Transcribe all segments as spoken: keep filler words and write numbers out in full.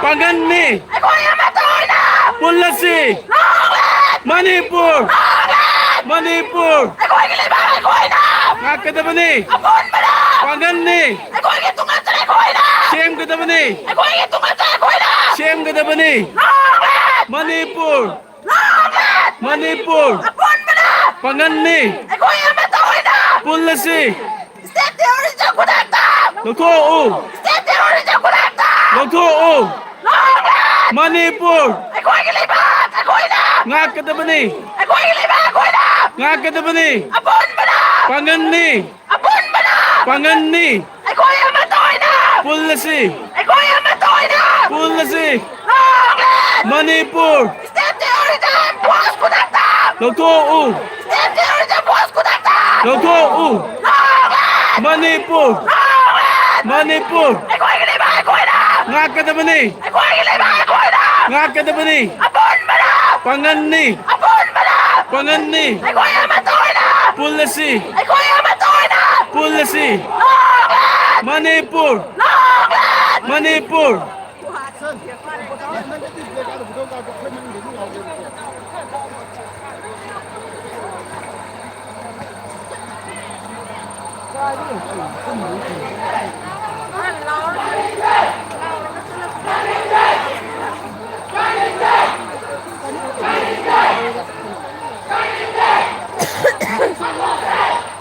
ꯄꯥꯡꯒꯟꯅꯤ꯫ ꯑꯩꯈꯣꯏ ꯑꯃꯠꯇ ꯑꯣꯏꯅ ꯄꯨꯜꯂꯁꯤ꯫ ꯂꯥꯎꯔꯦ! ꯃꯅꯤꯄꯨꯔ! ꯂꯥꯎꯔꯦ! ꯃꯅꯤꯄꯨꯔ! ꯑꯩꯈꯣꯏꯒꯤ ꯂꯩꯕꯥꯛ ꯑꯩꯈꯣꯏꯅ ꯉꯥꯛꯀꯗꯕꯅꯤ꯫ ꯑꯄꯨꯟꯕꯅ ꯄꯥꯡꯒꯟꯅꯤ꯫ ꯑꯩꯈꯣꯏꯒꯤ ꯇꯨꯡꯂꯝꯆꯠ ꯑꯩꯈꯣꯏꯅ ꯁꯦꯝꯒꯗꯕꯅꯤ꯫ ꯑꯩꯈꯣꯏꯒꯤ ꯇꯨꯡꯂꯝꯆꯠ ꯑꯩꯈꯣꯏꯅ ꯁꯦꯝꯒꯗꯕꯅꯤ꯫ ꯂꯥꯎꯔꯦ! ꯃꯅꯤꯄꯨꯔ! ꯂꯥꯎꯔꯦ! ꯃꯅꯤꯄꯨꯔ! ꯑꯄꯨꯟꯕꯅ ꯄꯥꯡꯒꯟꯅꯤ꯫ ꯑꯩꯈꯣꯏ ꯑꯃꯠꯇ ꯑꯣꯏꯅ ꯄꯨꯜꯂꯁꯤ꯫ State terrorism ꯈꯨꯗꯛꯇ ꯂꯧꯊꯣꯛꯎ! State terrorism ꯈꯨꯗꯛꯇ ꯂꯧꯊꯣꯛꯎ! ꯂꯥꯎꯔꯦ! ꯃꯅꯤꯄꯨꯔ! ꯑꯩꯈꯣꯏꯒꯤ ꯂꯩꯕꯥꯛ ꯑꯩꯈꯣꯏꯅ ꯉꯥꯛꯀꯗꯕꯅꯤ! ꯑꯩꯈꯣꯏꯒꯤ ꯂꯩꯕꯥꯛ ꯑꯩꯈꯣꯏꯅ ꯉꯥꯛꯀꯗꯕꯅꯤ! ꯑꯄꯨꯟꯕꯅ ꯄꯥꯡꯒꯟꯅꯤ! ꯑꯄꯨꯟꯕꯅ ꯄꯥꯡꯒꯟꯅꯤ! ꯑꯩꯈꯣꯏ ꯑꯃꯠꯇ ꯑꯣꯏꯅ ꯄꯨꯜꯂꯁꯤ! ꯑꯩꯈꯣꯏ ꯑꯃꯠꯇ ꯑꯣꯏꯅ ꯄꯨꯜꯂꯁꯤ! ꯂꯥꯎꯔꯦ! ꯃꯅꯤꯄꯨꯔ! State terrorism force ꯈꯨꯗꯛꯇ ꯂꯧꯊꯣꯛꯎ! State terrorism force ꯈꯨꯗꯛꯇ ꯂꯧꯊꯣꯛꯎ! ꯂꯥꯎꯔꯦ! ꯃꯅꯤꯄꯨꯔ! ꯂꯥꯎꯔꯦ! ꯃꯅꯤꯄꯨꯔ! ꯑꯩꯈꯣꯏꯒꯤ ꯂꯩꯕꯥꯛ ꯑꯩꯈꯣꯏꯅ ꯉꯥꯛꯀꯗꯕꯅꯤ! ꯑꯩꯈꯣꯏꯒꯤ ꯂꯩꯕꯥꯛ ꯑꯩꯈꯣꯏꯅ ꯉꯥꯛꯀꯗꯕꯅꯤ! ꯑꯄꯨꯟꯕꯅ ꯄꯥꯡꯒꯟꯅꯤ! ꯑꯄꯨꯟꯕꯅ ꯄꯥꯡꯒꯟꯅꯤ! ꯑꯩꯈꯣꯏ ꯑꯃꯠꯇ ꯑꯣꯏꯅ ꯄꯨꯜꯂꯁꯤ! ꯑꯩꯈꯣꯏ ꯑꯃꯠꯇ ꯑꯣꯏꯅ ꯄꯨꯜꯂꯁꯤ! ꯂꯥꯎꯔꯦ! ꯃꯅꯤꯄꯨꯔ! ꯂꯥꯎꯔꯦ! ꯃꯅꯤꯄꯨꯔ!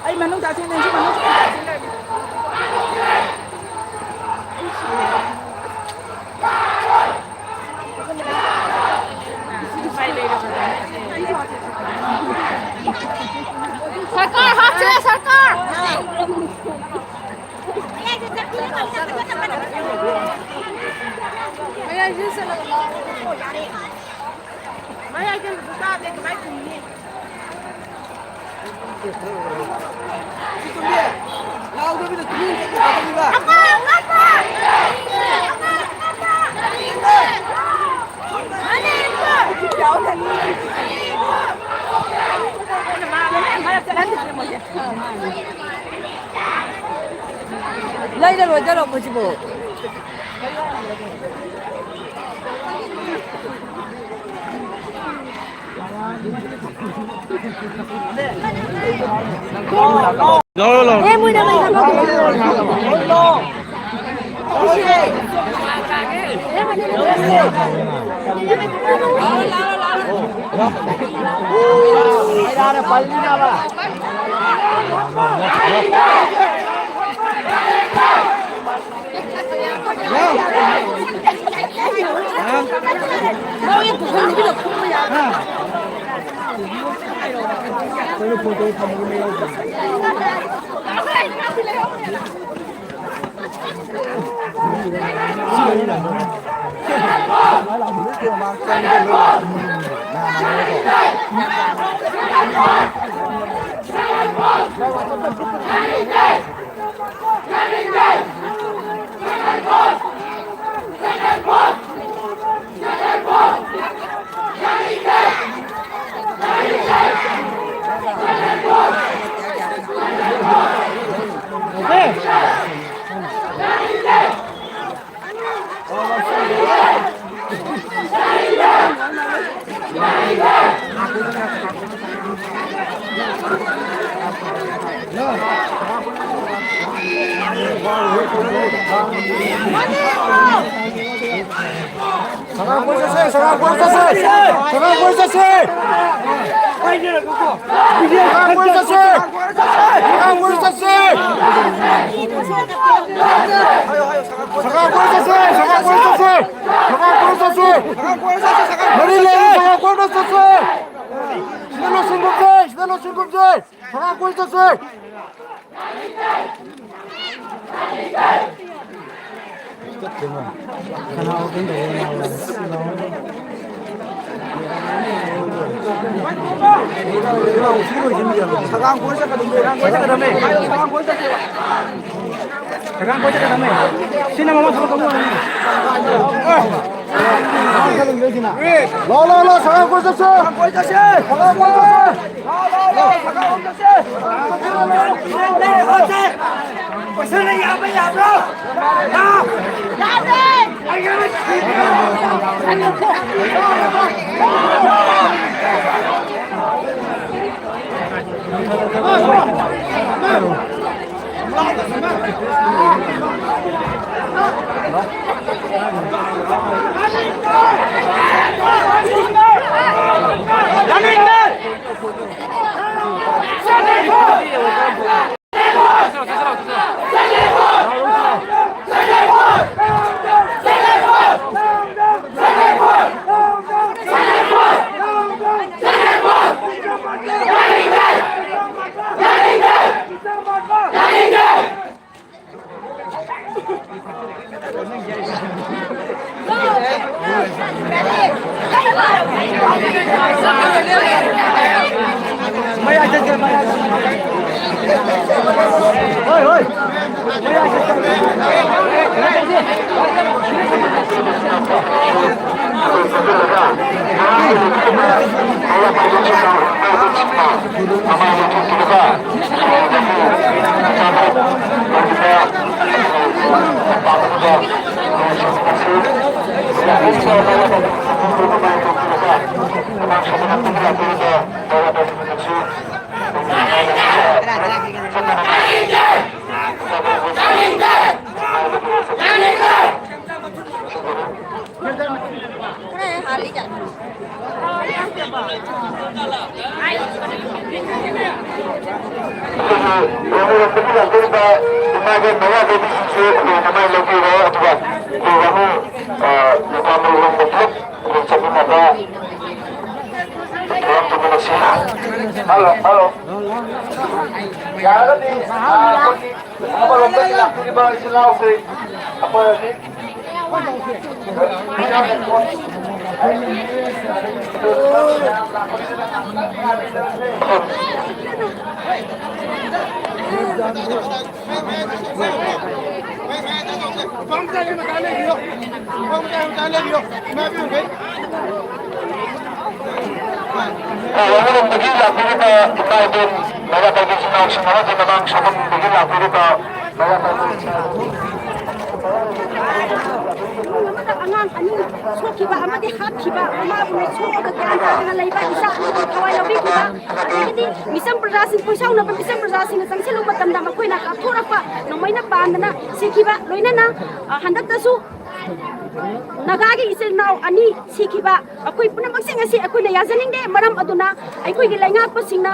ꯑꯩ ꯃꯅꯨꯡ ꯆꯪꯁꯤꯟ, ꯅꯪꯁꯨ ꯃꯅꯨꯡ ꯆꯪꯁꯤꯜꯂꯣ꯫ ꯁꯔꯀꯥꯔ ꯍꯥꯠꯁꯦ, ꯁꯔꯀꯥꯔ! ꯃꯌꯥꯏꯗ ꯆꯠꯂꯒ ꯂꯥꯎꯑꯣ꯫ ꯃꯌꯥꯏꯗ ꯇꯥꯗꯦ, ꯀꯃꯥꯏ ꯈꯨꯝꯅꯤ? ꯂꯩꯔꯔꯣꯏꯗ꯭ꯔꯣ ꯑꯩꯈꯣꯏꯁꯤꯕꯨ? ꯂꯥꯎ, ꯂꯥꯎ꯫ ꯁꯉꯥꯡ ꯀꯣꯏ ꯆꯠꯁꯦ, ꯁꯉꯥꯡ ꯀꯣꯏ ꯆꯠꯁꯦ, ꯁꯉꯥꯡ ꯀꯣꯏ ꯆꯠꯁꯦ꯫ ꯁꯉꯥꯡ ꯀꯣꯏ ꯆꯠꯁꯦ꯫ ꯁꯉꯥꯡ ꯀꯣꯏ ꯆꯠꯁꯦ꯫ ꯁꯉꯥꯡ ꯀꯣꯏ ꯆꯠꯁꯦ, ꯁꯉꯥꯡ ꯀꯣꯏ ꯆꯠꯁꯦ꯫ ꯁꯉꯥꯡ ꯀꯣꯏ ꯆꯠꯁꯦ꯫ ꯃꯔꯤ ꯂꯩꯔꯦ, ꯁꯉꯥꯡ ꯀꯣꯏꯕ ꯆꯠꯁꯦ꯫ ꯁꯤꯗ ꯂꯣꯏꯁꯤꯟꯒꯨꯝꯁꯦ, ꯁꯤꯗ ꯂꯣꯏꯁꯤꯟꯒꯨꯝꯁꯦ꯫ ꯁꯉꯥꯡ ꯀꯣꯏ ꯆꯠꯁꯦ꯫ ꯁꯉꯥꯡ ꯀꯣꯏ ꯆꯠꯀꯗꯕꯅꯦ, ꯁꯉꯥꯡ ꯀꯣꯏ ꯆꯠꯀꯗꯕꯅꯦ꯫ ꯁꯉꯥꯡ ꯀꯣꯏ ꯆꯠꯀꯗꯕꯅꯦ꯫ ꯁꯤꯅ ꯃꯃꯥ ꯊꯕꯛ ꯇꯧꯕ ꯑꯣꯏꯔꯝꯅꯤ꯫ ꯂꯥꯎ, ꯂꯥꯎ, ꯂꯥꯎ, ꯁꯉꯥꯡ ꯀꯣꯏ ꯆꯠꯁꯦ꯫ ꯁꯉꯥꯡ ꯀꯣꯏ ꯆꯠꯁꯦ꯫ ꯁꯉꯥꯡ ꯀꯣꯏ ꯆꯠꯁꯦ꯫ ꯀꯣꯏꯁꯟ ꯌꯥꯕ ꯌꯥꯕ꯭ꯔꯣ? ꯍꯥ? ꯌꯥꯗꯦ! ꯑꯩꯈꯣꯏꯒꯤ ꯋꯥꯍꯣꯡꯕꯝꯗꯒꯤ ꯂꯥꯛꯄꯤꯔꯤꯕ ꯏꯃꯥ ꯏꯕꯦꯟ ꯃꯩꯔꯥ ꯕꯦꯕꯤꯁꯤꯡꯁꯨ ꯂꯣꯏꯅ ꯃꯥꯏ ꯂꯧꯕꯤꯔꯣ, ꯑꯗꯨꯒ ꯑꯩꯈꯣꯏ ꯋꯥꯍꯣꯡ, ꯑ, ꯅꯨꯄꯥ ꯃꯌꯨꯝ ꯄꯨꯂꯞ ꯑꯩꯈꯣꯏ ꯆꯠꯃꯤꯟꯅꯕ ꯊꯧꯔꯝ ꯇꯧꯃꯤꯟꯅꯁꯤ꯫ Hello, hello. ꯌꯥꯔꯒꯗꯤ, ꯑ, ꯑꯩꯈꯣꯏꯒꯤ ꯑꯃꯔꯣꯝꯗꯒꯤ ꯂꯥꯛꯄꯤꯔꯤꯕ ꯏꯆꯤꯜ ꯏꯅꯥꯎꯁꯤꯡ ꯑꯩꯈꯣꯏ ꯍꯧꯖꯤꯛ ꯑꯃꯔꯣꯝꯗꯒꯤ ꯂꯥꯛꯄꯤꯔꯤꯕ ꯏꯃꯥ ꯏꯕꯦꯟ ꯃꯩꯔꯥ ꯄꯥꯏꯕꯤ ꯏꯆꯤꯜ ꯏꯅꯥꯎꯁꯤꯡ ꯑꯃꯗꯤ ꯃꯃꯥꯡ ꯁꯣꯝꯗꯒꯤ ꯂꯥꯛꯄꯤꯔꯤꯕ ꯑꯉꯥꯡ ꯑꯅꯤ ꯁꯣꯛꯈꯤꯕ ꯑꯃꯗꯤ ꯍꯥꯠꯈꯤꯕ, ꯃꯃꯥꯕꯨꯅ ꯁꯣꯛꯑꯒ ꯒ꯭ꯌꯥꯟ ꯇꯥꯗꯅ ꯂꯩꯕ ꯏꯆꯥ ꯑꯅꯤꯕꯨ ꯊꯋꯥꯏ ꯂꯧꯕꯤꯈꯤꯕ, ꯑꯗꯒꯤꯗꯤ ꯃꯤꯆꯝ ꯄ꯭ꯔꯖꯥꯁꯤꯡ, ꯈꯣꯏꯁꯥꯎꯅꯕ ꯃꯤꯆꯝ ꯄ꯭ꯔꯖꯥꯁꯤꯡꯅ ꯆꯪꯁꯤꯜꯂꯨꯕ ꯃꯇꯝꯗ ꯃꯈꯣꯏꯅ ꯀꯥꯞꯊꯣꯔꯛꯄ ꯅꯣꯡꯃꯩꯅ ꯄꯥꯟꯗꯅ ꯁꯤꯈꯤꯕ, ꯂꯣꯏꯅꯅ, ꯑ, ꯍꯟꯗꯛꯇꯁꯨ ꯅꯥꯒꯥꯒꯤ ꯏꯆꯤꯜ ꯏꯅꯥꯎ ꯑꯅꯤ ꯁꯤꯈꯤꯕ ꯑꯩꯈꯣꯏ ꯄꯨꯝꯅꯃꯛꯁꯤꯡ ꯑꯁꯤ ꯑꯩꯈꯣꯏꯅ ꯌꯥꯖꯅꯤꯡꯗꯦ꯫ ꯃꯔꯝ ꯑꯗꯨꯅ ꯑꯩꯈꯣꯏꯒꯤ ꯂꯩꯉꯥꯛꯄꯁꯤꯡꯅ,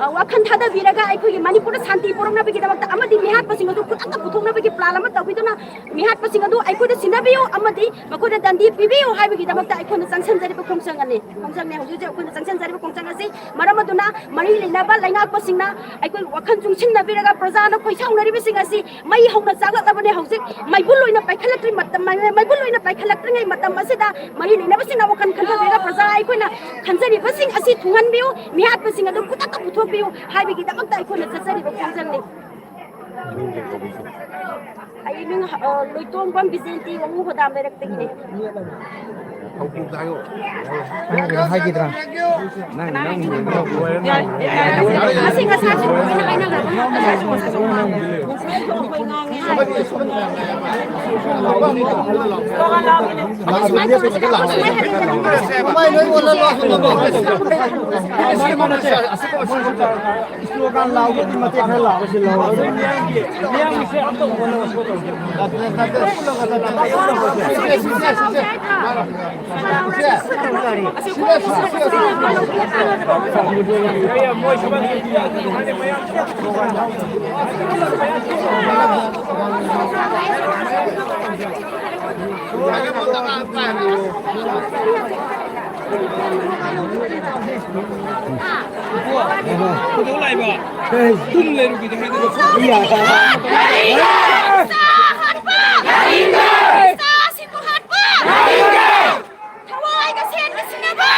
ꯑ, ꯋꯥꯈꯜ ꯊꯥꯗꯕꯤꯔꯒ ꯑꯩꯈꯣꯏꯒꯤ ꯃꯅꯤꯄꯨꯔꯗ ꯁꯥꯟꯇꯤ ꯄꯨꯔꯛꯅꯕꯒꯤꯗꯃꯛꯇ ꯑꯃꯗꯤ ꯃꯤꯍꯥꯠꯄꯁꯤꯡ ꯑꯗꯨ ꯈꯨꯗꯛꯇ ꯄꯨꯊꯣꯛꯅꯕꯒꯤ plan ꯑꯃ ꯇꯧꯕꯤꯗꯨꯅ ꯃꯤꯍꯥꯠꯄꯁꯤꯡ ꯑꯗꯨ ꯑꯩꯈꯣꯏꯗ ꯁꯤꯟꯅꯕꯤꯌꯨ ꯑꯃꯗꯤ ꯃꯈꯣꯏꯗ ꯗꯟꯗꯤ ꯄꯤꯕꯤꯌꯨ ꯍꯥꯏꯕꯒꯤꯗꯃꯛꯇ ꯑꯩꯈꯣꯏꯅ ꯆꯪꯁꯤꯟꯖꯔꯤꯕ ꯈꯣꯡꯖꯪ ꯑꯅꯤ, ꯈꯣꯡꯖꯪꯅꯤ꯫ ꯍꯧꯖꯤꯛ ꯍꯧꯖꯤꯛ ꯑꯩꯈꯣꯏꯅ ꯆꯪꯁꯤꯟꯖꯔꯤꯕ ꯈꯣꯡꯖꯪ ꯑꯁꯤ ꯃꯔꯝ ꯑꯗꯨꯅ ꯃꯔꯤ ꯂꯩꯅꯕ ꯂꯩꯉꯥꯛꯄꯁꯤꯡꯅ ꯑꯩꯈꯣꯏ ꯋꯥꯈꯜ ꯆꯨꯡꯁꯤꯟꯅꯕꯤꯔꯒ ꯄ꯭ꯔꯖꯥꯅ ꯈꯣꯏꯁꯥꯎꯅꯔꯤꯕꯁꯤꯡ ꯑꯁꯤ ꯃꯩ ꯍꯧꯅ ꯆꯥꯛꯂꯛꯂꯕꯅꯦ꯫ ꯍꯧꯖꯤꯛ ꯃꯩꯕꯨꯜ ꯑꯣꯏꯅ ꯄꯥꯏꯈꯠꯂꯛꯇ꯭ꯔꯤ ꯃꯇꯝ, ꯃꯩꯕꯨꯜ ꯑꯣꯏꯅ ꯄꯥꯏꯈꯠꯂꯛꯇ꯭ꯔꯤꯉꯩ ꯃꯇꯝ ꯑꯁꯤꯗ ꯃꯔꯤ ꯂꯩꯅꯕꯁꯤꯡꯅ ꯋꯥꯈꯜ ꯈꯟꯊꯕꯤꯔꯒ ꯄ꯭ꯔꯖꯥ ꯑꯩꯈꯣꯏꯅ ꯈꯟꯖꯔꯤꯕꯁꯤꯡ ꯑꯁꯤ ꯊꯨꯡꯍꯟꯕꯤꯌꯨ, ꯃꯤꯍꯥꯠꯄꯁꯤꯡ ꯑꯗꯨ ꯈꯨꯗꯛꯇ ꯄꯨꯊꯣꯛꯄꯤꯌꯨ ꯍꯥꯏꯕꯒꯤꯗꯃꯛꯇ ꯑꯩꯈꯣꯏꯅ ꯆꯠꯆꯔꯤꯕ ꯈꯣꯡꯖꯪꯅꯤ꯫ ꯑꯩ ꯃꯤꯡ, ꯑ, ꯂꯣꯏꯇꯣꯡꯕꯝ ꯕꯤꯖꯦꯟꯇꯤ, ꯋꯥꯉꯨ ꯍꯣꯗꯥꯝ ꯂꯩꯔꯛꯇꯒꯤꯅꯦ꯫ ꯍꯥꯏꯒꯗ꯭ꯔꯥ? ꯅꯪ, ꯅꯪ, ꯅꯪ꯫ ꯃꯁꯤ ꯉꯁꯥꯏꯁꯨ ꯂꯣꯏꯅ ꯍꯥꯏꯅꯈ꯭ꯔꯕ ꯉꯥꯛꯇꯅꯤ꯫ ꯁꯨꯃꯥꯏꯅ ꯍꯥꯏꯕꯤꯒꯗꯕ꯫ ꯁ꯭ꯂꯣꯒꯥꯟ ꯂꯥꯎꯕꯒꯤ ꯃꯇꯦꯛ ꯈꯔ ꯂꯥꯎꯔꯁꯤ, ꯂꯥꯎꯔꯁꯤ꯫ ꯀꯩꯗꯧ ꯂꯥꯛꯏꯕ? ꯇꯨꯝ ꯂꯩꯔꯨꯈꯤꯒꯦ ꯍꯥꯏꯗꯨꯒ꯫ ꯊꯋꯥꯏꯒ ꯁꯦꯟꯒ ꯁꯤꯟꯅꯕ!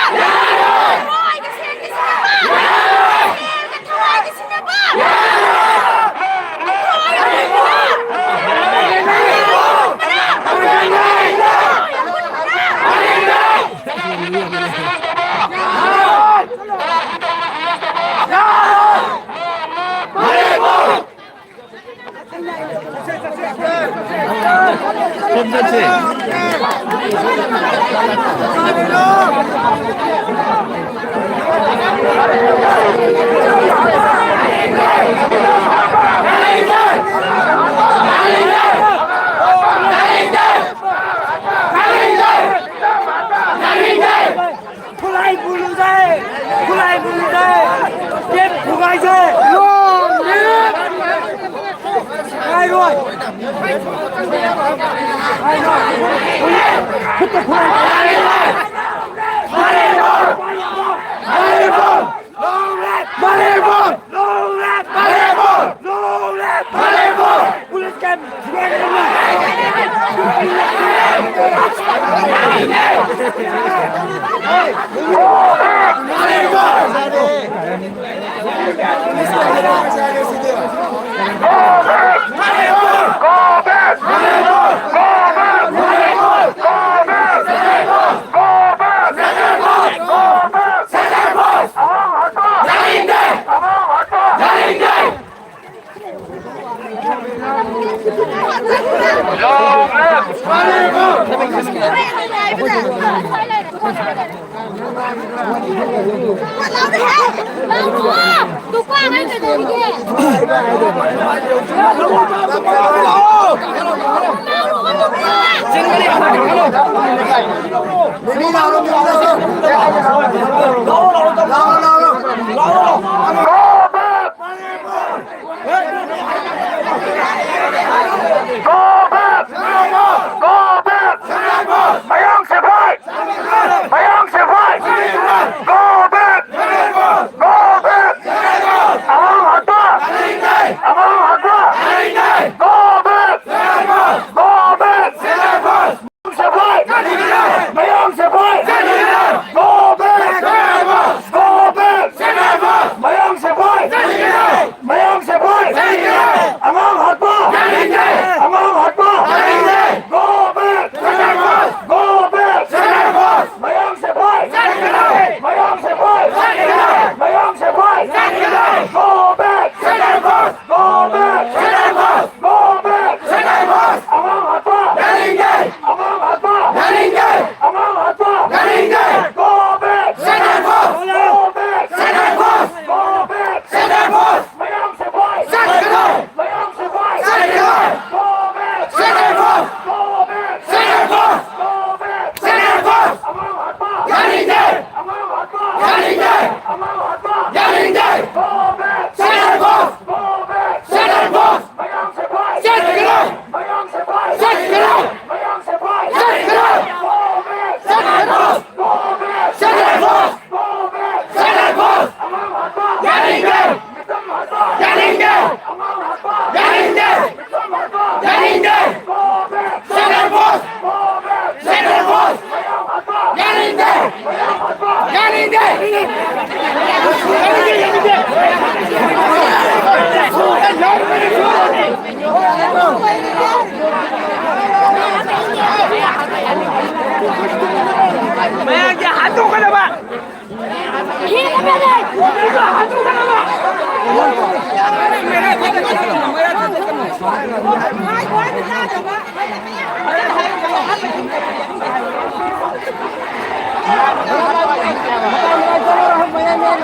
ꯊꯋꯥꯏꯒ ꯁꯦꯟꯒ ꯁꯤꯟꯅꯕ! ꯁꯦꯜꯒ ꯊꯋꯥꯏꯒ ꯁꯤꯟꯅꯕ! ꯈꯨꯠꯂꯥꯏ ꯄꯨꯜꯂꯨꯁꯦ! ꯈꯨꯠꯂꯥꯏ ꯄꯨꯜꯂꯨꯁꯦ! ꯇꯦꯞ ꯊꯨꯒꯥꯏꯁꯦ! ꯉꯥꯏꯔꯣꯏ! ꯈꯨꯠꯇ ꯈꯨꯠꯂꯥꯏ! Manipur! Manipur! Manipur! Manipur! Manipur! ꯄꯨꯂꯤꯁꯀ Go back! Go back! ꯃꯌꯥꯡ ꯁꯤꯐꯥꯏ! ꯃꯌꯥꯡ ꯁꯤꯐꯥꯏ! Go back! Go back! ꯑꯉꯥꯡ ꯍꯥꯠꯄ! ꯑꯉꯥꯡ ꯍꯥꯠꯄ! Go back! Go back! ꯁꯤꯐꯥꯏ! ꯃꯌꯥꯡ ꯁꯤꯐꯥꯏ!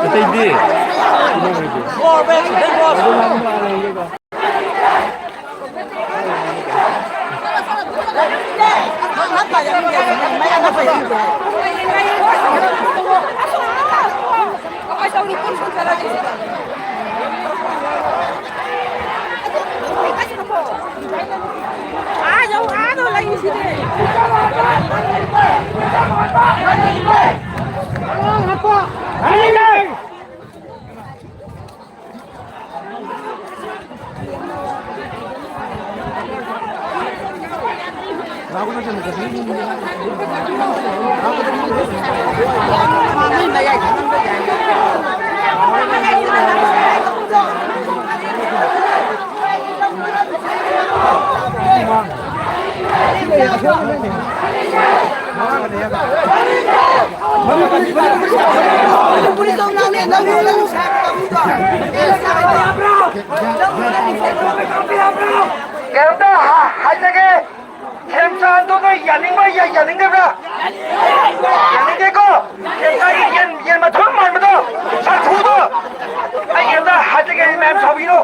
ꯑꯇꯩꯗꯤ? ꯀꯩꯝꯇ ꯍꯥ-, ꯍꯥꯏꯖꯒꯦ, ꯈꯦꯝꯆꯥꯟꯗꯣ ꯅꯣꯏ ꯌꯥꯅꯤꯡꯕ꯭ꯔꯥ, ꯌꯥ-, ꯌꯥꯅꯤꯡꯗꯕ꯭ꯔꯥ? ꯌꯥꯅꯤꯡꯗꯦꯀꯣ? ꯈꯦꯝꯆꯥꯟꯒꯤ ꯌꯦꯟ, ꯌꯦꯟ ꯃꯊꯨꯝ ꯃꯥꯟꯕꯗꯣ, ꯁꯥꯊꯨꯗꯣ, ꯑꯩ ꯀꯩꯝꯇ ꯍꯥꯏꯖꯒꯦ, ꯃꯌꯥꯝ ꯁꯥꯎꯕꯤꯅꯨ꯫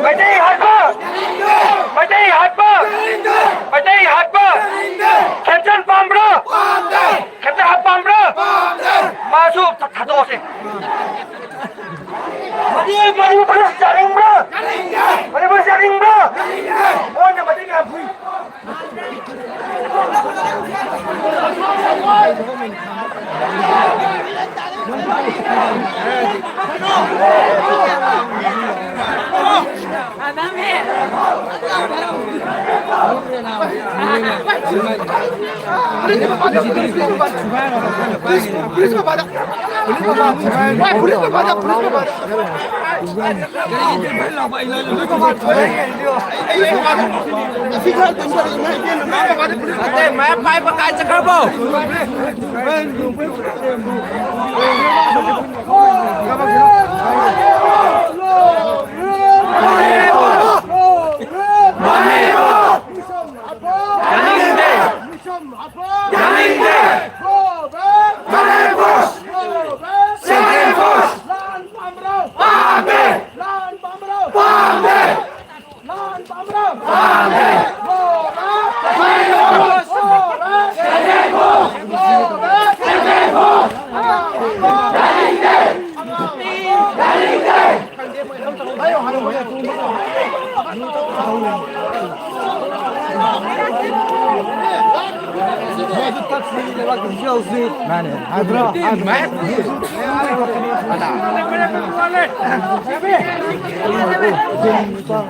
ꯃꯩꯇꯩ ꯍꯥꯠꯄ! ꯃꯩꯇꯩ ꯍꯥꯠꯄ! ꯃꯩꯇꯩ ꯍꯥꯠꯄ! ꯈꯦꯝꯆꯥꯟ ꯄꯥꯝꯕ꯭ꯔꯣ? ꯈꯦꯝꯆꯥꯟ ꯍꯥꯠꯄ ꯄꯥꯝꯕ꯭ꯔꯣ? ꯃꯥꯁꯨ ꯊꯥ-, ꯊꯥꯗꯣꯛꯑꯁꯦ꯫ ꯃꯅꯤꯄꯨꯔ ꯌꯥꯅꯤꯡꯕ꯭ꯔꯣ? ꯃꯅꯤꯄꯨꯔ ꯌꯥꯅꯤꯡꯕ꯭ꯔꯣ? ꯃꯣꯏꯅ ꯃꯇꯦꯡ ꯌꯥꯝ ꯐꯨꯏ꯫ ꯃꯣꯏꯁꯨ ꯇꯛꯁꯤ ꯂꯩꯕꯥꯛꯇꯁꯨ ꯌꯥꯎꯁꯤ꯫ ꯃꯥꯅꯦ꯫ ꯅꯠꯇ꯭ꯔꯣ? Long live! Long live! Long live! Long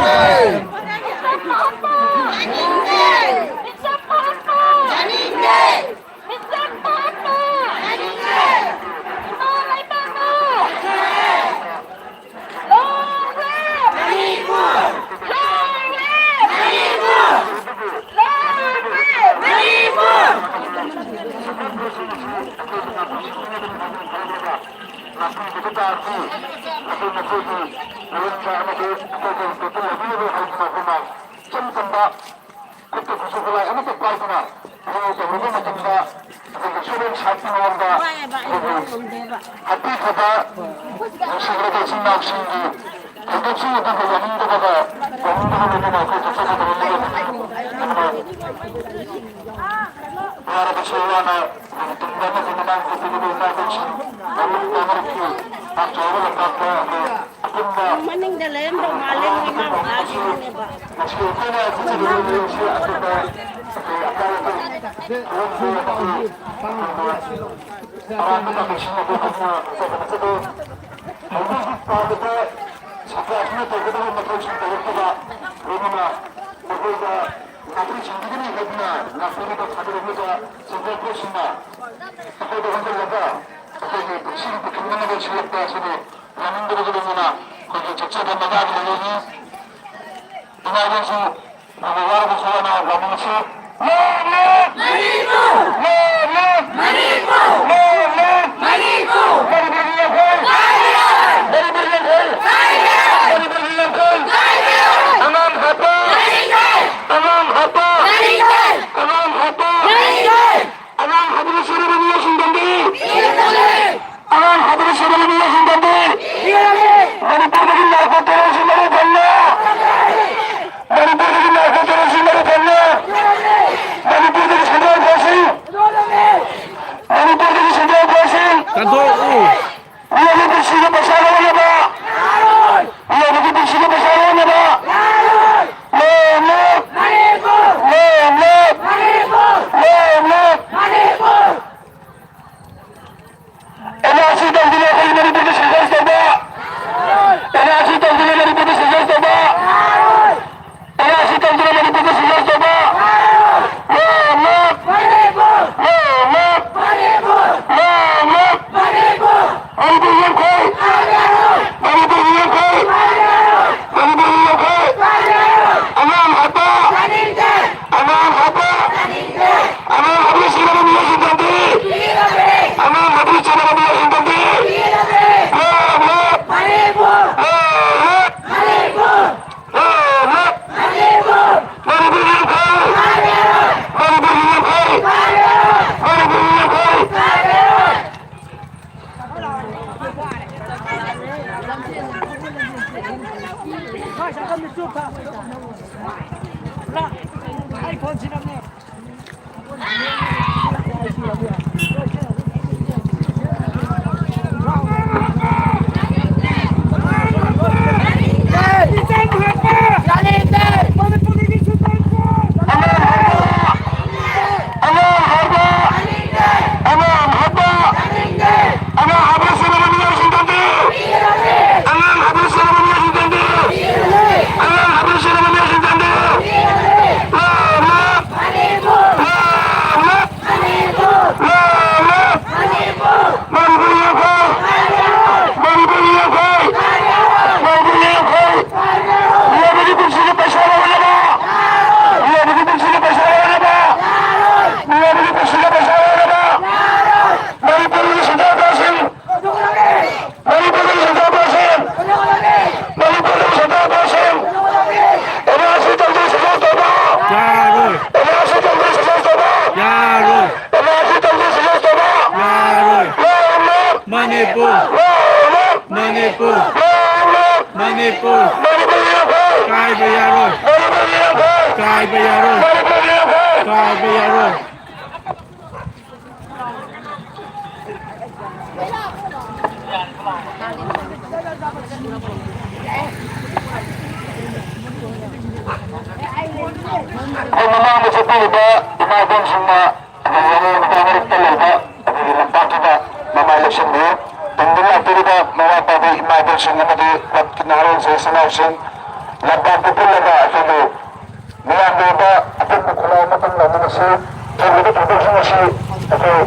live! ꯏꯆꯝ ꯆꯝꯕ ꯈꯨꯠꯇ ꯈꯨꯠꯁꯨ ꯈꯨꯠꯂꯥꯏ ꯑꯃꯠꯇ ꯄꯥꯏꯗꯅ ꯊꯕꯛ ꯇꯧꯔꯨꯕ ꯃꯇꯝꯗ ꯑꯩꯈꯣꯏꯒꯤ ꯁꯣꯏꯗꯅ ꯁꯥꯠꯄ ꯃꯑꯣꯡꯗ ꯑꯩꯈꯣꯏꯒꯤ ꯍꯥꯠꯄꯤꯈ꯭ꯔꯕ ꯅꯨꯡꯁꯤꯈ꯭ꯔꯕ ꯏꯆꯤꯟ ꯏꯅꯥꯎꯁꯤꯡꯒꯤ ꯊꯧꯗꯣꯛꯁꯤꯡ ꯑꯗꯨꯕꯨ ꯌꯥꯅꯤꯡꯗꯕꯒ ꯌꯥꯅꯤꯡꯗꯕ ꯂꯣꯏꯅꯅ ꯑꯩꯈꯣꯏ ꯆꯠꯆꯒꯗꯕ ꯃꯤꯑꯣꯏ ꯑꯃꯅ ꯋꯥꯔꯕꯁꯨ ꯋꯥꯅ ꯇꯨꯡꯗ ꯑꯃꯁꯨꯡ ꯃꯃꯥꯡ ꯆꯠꯄꯤꯒꯗꯕ ꯏꯃꯥꯕꯣꯛꯁꯤꯡ ꯃꯔꯨꯞ ꯃꯔꯨꯞꯀꯤ ꯄꯥꯛ ꯆꯥꯎꯕ ꯂꯝꯄꯥꯛꯇ ꯑꯩꯈꯣꯏ ꯑꯄꯨꯟꯕ ꯃꯅꯤꯡꯗ ꯂꯩꯔꯝꯗꯧ ꯃꯥꯜꯂꯦ, ꯃꯣꯏ ꯏꯃꯥ ꯕꯕꯥꯁꯤꯡꯗꯨꯅꯦꯕ꯫ ꯅꯥꯄꯤꯁꯤꯡꯗꯒꯤꯅꯤ ꯍꯥꯏꯗꯨꯅ ꯅꯥꯄꯤꯗ ꯊꯥꯗꯔꯝꯂꯤꯕ ꯁꯦꯟꯇꯔ ꯐꯣꯔꯁꯁꯤꯡꯅ ꯑꯩꯈꯣꯏꯗ ꯑꯣꯟꯁꯤꯜꯂꯒ ꯑꯩꯈꯣꯏꯒꯤ ꯄꯨꯟꯁꯤꯒꯤ ꯄꯨꯈ꯭ꯔꯤ ꯑꯃꯗ ꯁꯤꯜꯂꯛꯄ ꯑꯁꯤꯕꯨ ꯌꯥꯅꯤꯡꯗꯕꯒ ꯂꯣꯏꯅꯅ ꯑꯩꯈꯣꯏꯒꯤ ꯆꯠꯆꯕ ꯃꯖꯥꯒꯤ ꯂꯩꯔꯤꯅꯤ꯫ ꯏꯃꯥ ꯏꯕꯦꯟꯁꯨ ꯃꯣꯏꯒꯤ ꯋꯥꯔꯕꯁꯨ ꯋꯥꯅ ꯂꯥꯛꯃꯤꯟꯅꯁꯤ꯫ ꯂꯦꯞ! ꯂꯦꯞ! ꯂꯦꯞ! ꯂꯦꯞ! ꯂꯦꯞ! ꯃꯅꯤꯄꯨꯔꯒꯤ ꯂꯝꯐꯦꯜ! ꯃꯅꯤꯄꯨꯔꯒꯤ ꯂꯝꯐꯦꯜ! ꯃꯅꯤꯄꯨꯔꯒꯤ ꯂꯝꯐꯦꯜ! ꯑꯉꯥꯡ ꯍꯥꯠꯄ! ꯑꯉꯥꯡ ꯍꯥꯠꯄ! ꯑꯉꯥꯡ ꯍꯥꯠꯄ! ꯑꯉꯥꯡ ꯍꯥꯠꯄꯗ ꯁꯤꯔꯕ ꯃꯤꯑꯣꯏꯁꯤꯡ ꯕꯟꯗꯤ! ꯇꯥꯟꯊꯣꯛꯎ! ꯃꯤꯑꯣꯏꯕꯒꯤ ꯄꯨꯟꯁꯤꯒꯤ ꯄꯩꯁꯥ ꯂꯧꯅꯕ! ꯃꯤꯑꯣꯏꯕꯒꯤ ꯄꯨꯟꯁꯤꯒꯤ ꯄꯩꯁꯥ ꯂꯧꯅꯕ! ꯂꯣ ꯃꯨꯚ! ꯂꯣ ꯃꯨꯚ! ꯂꯣ ꯃꯨꯚ! ꯑꯦꯟ ꯑꯥꯔ ꯁꯤ ꯇꯧꯗꯨꯅ ꯑꯩꯈꯣꯏ ꯃꯅꯤꯄꯨꯔꯗ ꯁꯦꯟꯁꯁ ꯇꯧꯕ! ꯑꯦꯟ ꯑꯥꯔ ꯁꯤ ꯇꯧꯗꯨꯅ ꯃꯅꯤꯄꯨꯔꯗ ꯁꯦꯟꯁꯁ ꯇꯧꯕ! ꯑꯦꯟ ꯑꯥꯔ ꯁꯤ ꯇꯧꯗꯨꯅ ꯃꯅꯤꯄꯨꯔꯗ ꯁꯦꯟꯁꯁ ꯇꯧꯕ! ꯂꯣ ꯃꯨꯚ! ꯂꯣ ꯃꯨꯚ! ꯂꯣ ꯃꯨꯚ! ꯃꯅꯤꯄꯨꯔ ꯌꯣꯛꯈꯩ! ꯃꯅꯤꯄꯨꯔ ꯌꯣꯛꯈꯩ! ꯃꯅꯤꯄꯨꯔ ꯌꯣꯛꯈꯩ! ꯑꯉꯥꯡ ꯍꯥꯠꯄ! ꯑꯉꯥꯡ ꯍꯥꯠꯄ! ꯑꯉꯥꯡ ꯍꯥꯠꯄ ꯁꯤꯔꯕ ꯃꯤꯑꯣꯏꯁꯤꯡ ꯇꯝꯕꯤ! ꯑꯉꯥꯡ ꯍꯥꯠꯄ ꯁꯤꯔꯕ ꯃꯤꯑꯣꯏꯁꯤꯡ ꯇꯝꯕꯤ! ꯂꯣ ꯃꯨꯚ! ꯂꯣ ꯃꯨꯚ! ꯂꯣ ꯃꯨꯚ! ꯃꯅꯤꯄꯨꯔ ꯌꯣꯛꯈꯩ! ꯃꯅꯤꯄꯨꯔ ꯌꯣꯛꯈꯩ! ꯃꯅꯤꯄꯨꯔ ꯌꯣꯛꯈꯩ! ꯑꯉꯥꯡ ꯍꯥꯠꯄ! ꯑꯉꯥꯡ ꯍꯥꯠꯄ! ꯑꯉꯥꯡ ꯍꯥꯠꯄ ꯁꯤꯔꯕ ꯃꯤꯑꯣꯏꯁꯤꯡ ꯇꯝꯕꯤ! ꯑꯉꯥꯡ ꯍꯥꯠꯄ ꯁꯤꯔꯕ ꯃꯤꯑꯣꯏꯁꯤꯡ ꯇꯝꯕꯤ! ꯑꯉꯥꯡ ꯍꯥꯠꯄ ꯁꯤꯔꯕ ꯃꯤꯑꯣꯏꯁꯤꯡ ꯇꯝꯕꯤ! ꯂꯣ ꯃꯨꯚ! ꯂꯣ ꯃꯨꯚ! ꯃꯅꯤꯄꯨꯔ ꯌꯣꯛꯈꯩ! ꯃꯅꯤꯄꯨꯔ ꯌꯣꯛꯈꯩ! ꯃꯅꯤꯄꯨꯔ ꯌꯣꯛꯈꯩ! ꯃꯤꯑꯣꯏꯕꯒꯤ ꯄꯨꯟꯁꯤꯒꯤ ꯄꯩꯁꯥ ꯂꯧꯅꯕ! ꯃꯤꯑꯣꯏꯕꯒꯤ ꯄꯨꯟꯁꯤꯒꯤ ꯄꯩꯁꯥ ꯂꯧꯅꯕ! ꯃꯤꯑꯣꯏꯕꯒꯤ ꯄꯨꯟꯁꯤꯒꯤ ꯄꯩꯁꯥ ꯂꯧꯅꯕ! ꯃꯅꯤꯄꯨꯔꯒꯤ ꯁꯦꯟꯖꯥ-ꯊꯨꯝꯖꯥꯁꯤꯡ! ꯃꯅꯤꯄꯨꯔꯒꯤ ꯁꯦꯟꯖꯥ-ꯊꯨꯝꯖꯥꯁꯤꯡ! ꯃꯅꯤꯄꯨꯔꯒꯤ ꯁꯦꯟꯖꯥ-ꯊꯨꯝꯖꯥꯁꯤꯡ! ꯑꯦꯟ ꯑꯥꯔ ꯁꯤ ꯇꯧꯗꯨꯅ ꯁꯦꯟꯁꯁ ꯇꯧꯕ! ꯌꯥꯔꯣꯏ! ꯑꯦꯟ ꯑꯥꯔ ꯁꯤ ꯇꯧꯗꯨꯅ ꯁꯦꯟꯁꯁ ꯇꯧꯕ! ꯌꯥꯔꯣꯏ! ꯑꯦꯟ ꯑꯥꯔ ꯁꯤ ꯇꯧꯗꯨꯅ ꯁꯦꯟꯁꯁ ꯇꯧꯕ! ꯌꯥꯔꯣꯏ! ꯂꯣ ꯃꯨꯚ! ꯃꯅꯤꯄꯨꯔ! ꯂꯣ ꯃꯨꯚ! ꯃꯅꯤꯄꯨꯔ! ꯂꯣ ꯃꯨꯚ! ꯃꯅꯤꯄꯨꯔ ꯌꯣꯛꯈꯩ! ꯀꯥꯏꯕ ꯌꯥꯔꯣꯏ! ꯃꯅꯤꯄꯨꯔ ꯌꯣꯛꯈꯩ! ꯀꯥꯏꯕ ꯌꯥꯔꯣꯏ! ꯃꯅꯤꯄꯨꯔ ꯌꯣꯛꯈꯩ! ꯀꯥꯏꯕ ꯌꯥꯔꯣꯏ! ꯑꯩꯈꯣꯏ ꯃꯃꯥꯡꯗ ꯆꯠꯄꯤꯔꯤꯕ ꯏꯃꯥ ꯏꯕꯦꯟꯁꯤꯡꯅ ꯑꯩꯈꯣꯏꯒꯤ ꯋꯥꯔꯤ ꯃꯇꯥꯡ ꯃꯔꯛꯇ ꯂꯩꯕ ꯑꯩꯈꯣꯏꯒꯤ ꯂꯝꯄꯥꯛꯇꯨꯗ ꯃꯃꯥꯏ ꯂꯦꯞꯁꯤꯟꯕꯤꯌꯨ꯫ ꯇꯨꯡꯗ ꯂꯥꯛꯄꯤꯔꯤꯕ ꯃꯃꯥ ꯃꯄꯥꯕꯤ, ꯏꯃꯥ ꯏꯕꯦꯟꯁꯤꯡ ꯑꯃꯗꯤ ꯀ꯭ꯂꯕꯀꯤ ꯅꯍꯥꯔꯣꯜꯁꯤꯡ, ꯏꯆꯤꯟ ꯏꯅꯥꯎꯁꯤꯡ, ꯂꯝꯄꯥꯛꯇ ꯄꯨꯜꯂꯒ ꯑꯩꯈꯣꯏꯒꯤ ꯃꯤꯌꯥꯝꯒꯤ ꯑꯣꯏꯕ ꯑꯄꯨꯟꯕ ꯈꯨꯜꯂꯥꯎ ꯑꯃꯇꯪ ꯂꯥꯎꯃꯤꯟꯅꯁꯤ꯫ ꯊꯣꯛꯂꯤꯕ ꯊꯧꯗꯣꯛꯁꯤꯡ ꯑꯁꯤ ꯑꯩꯈꯣꯏ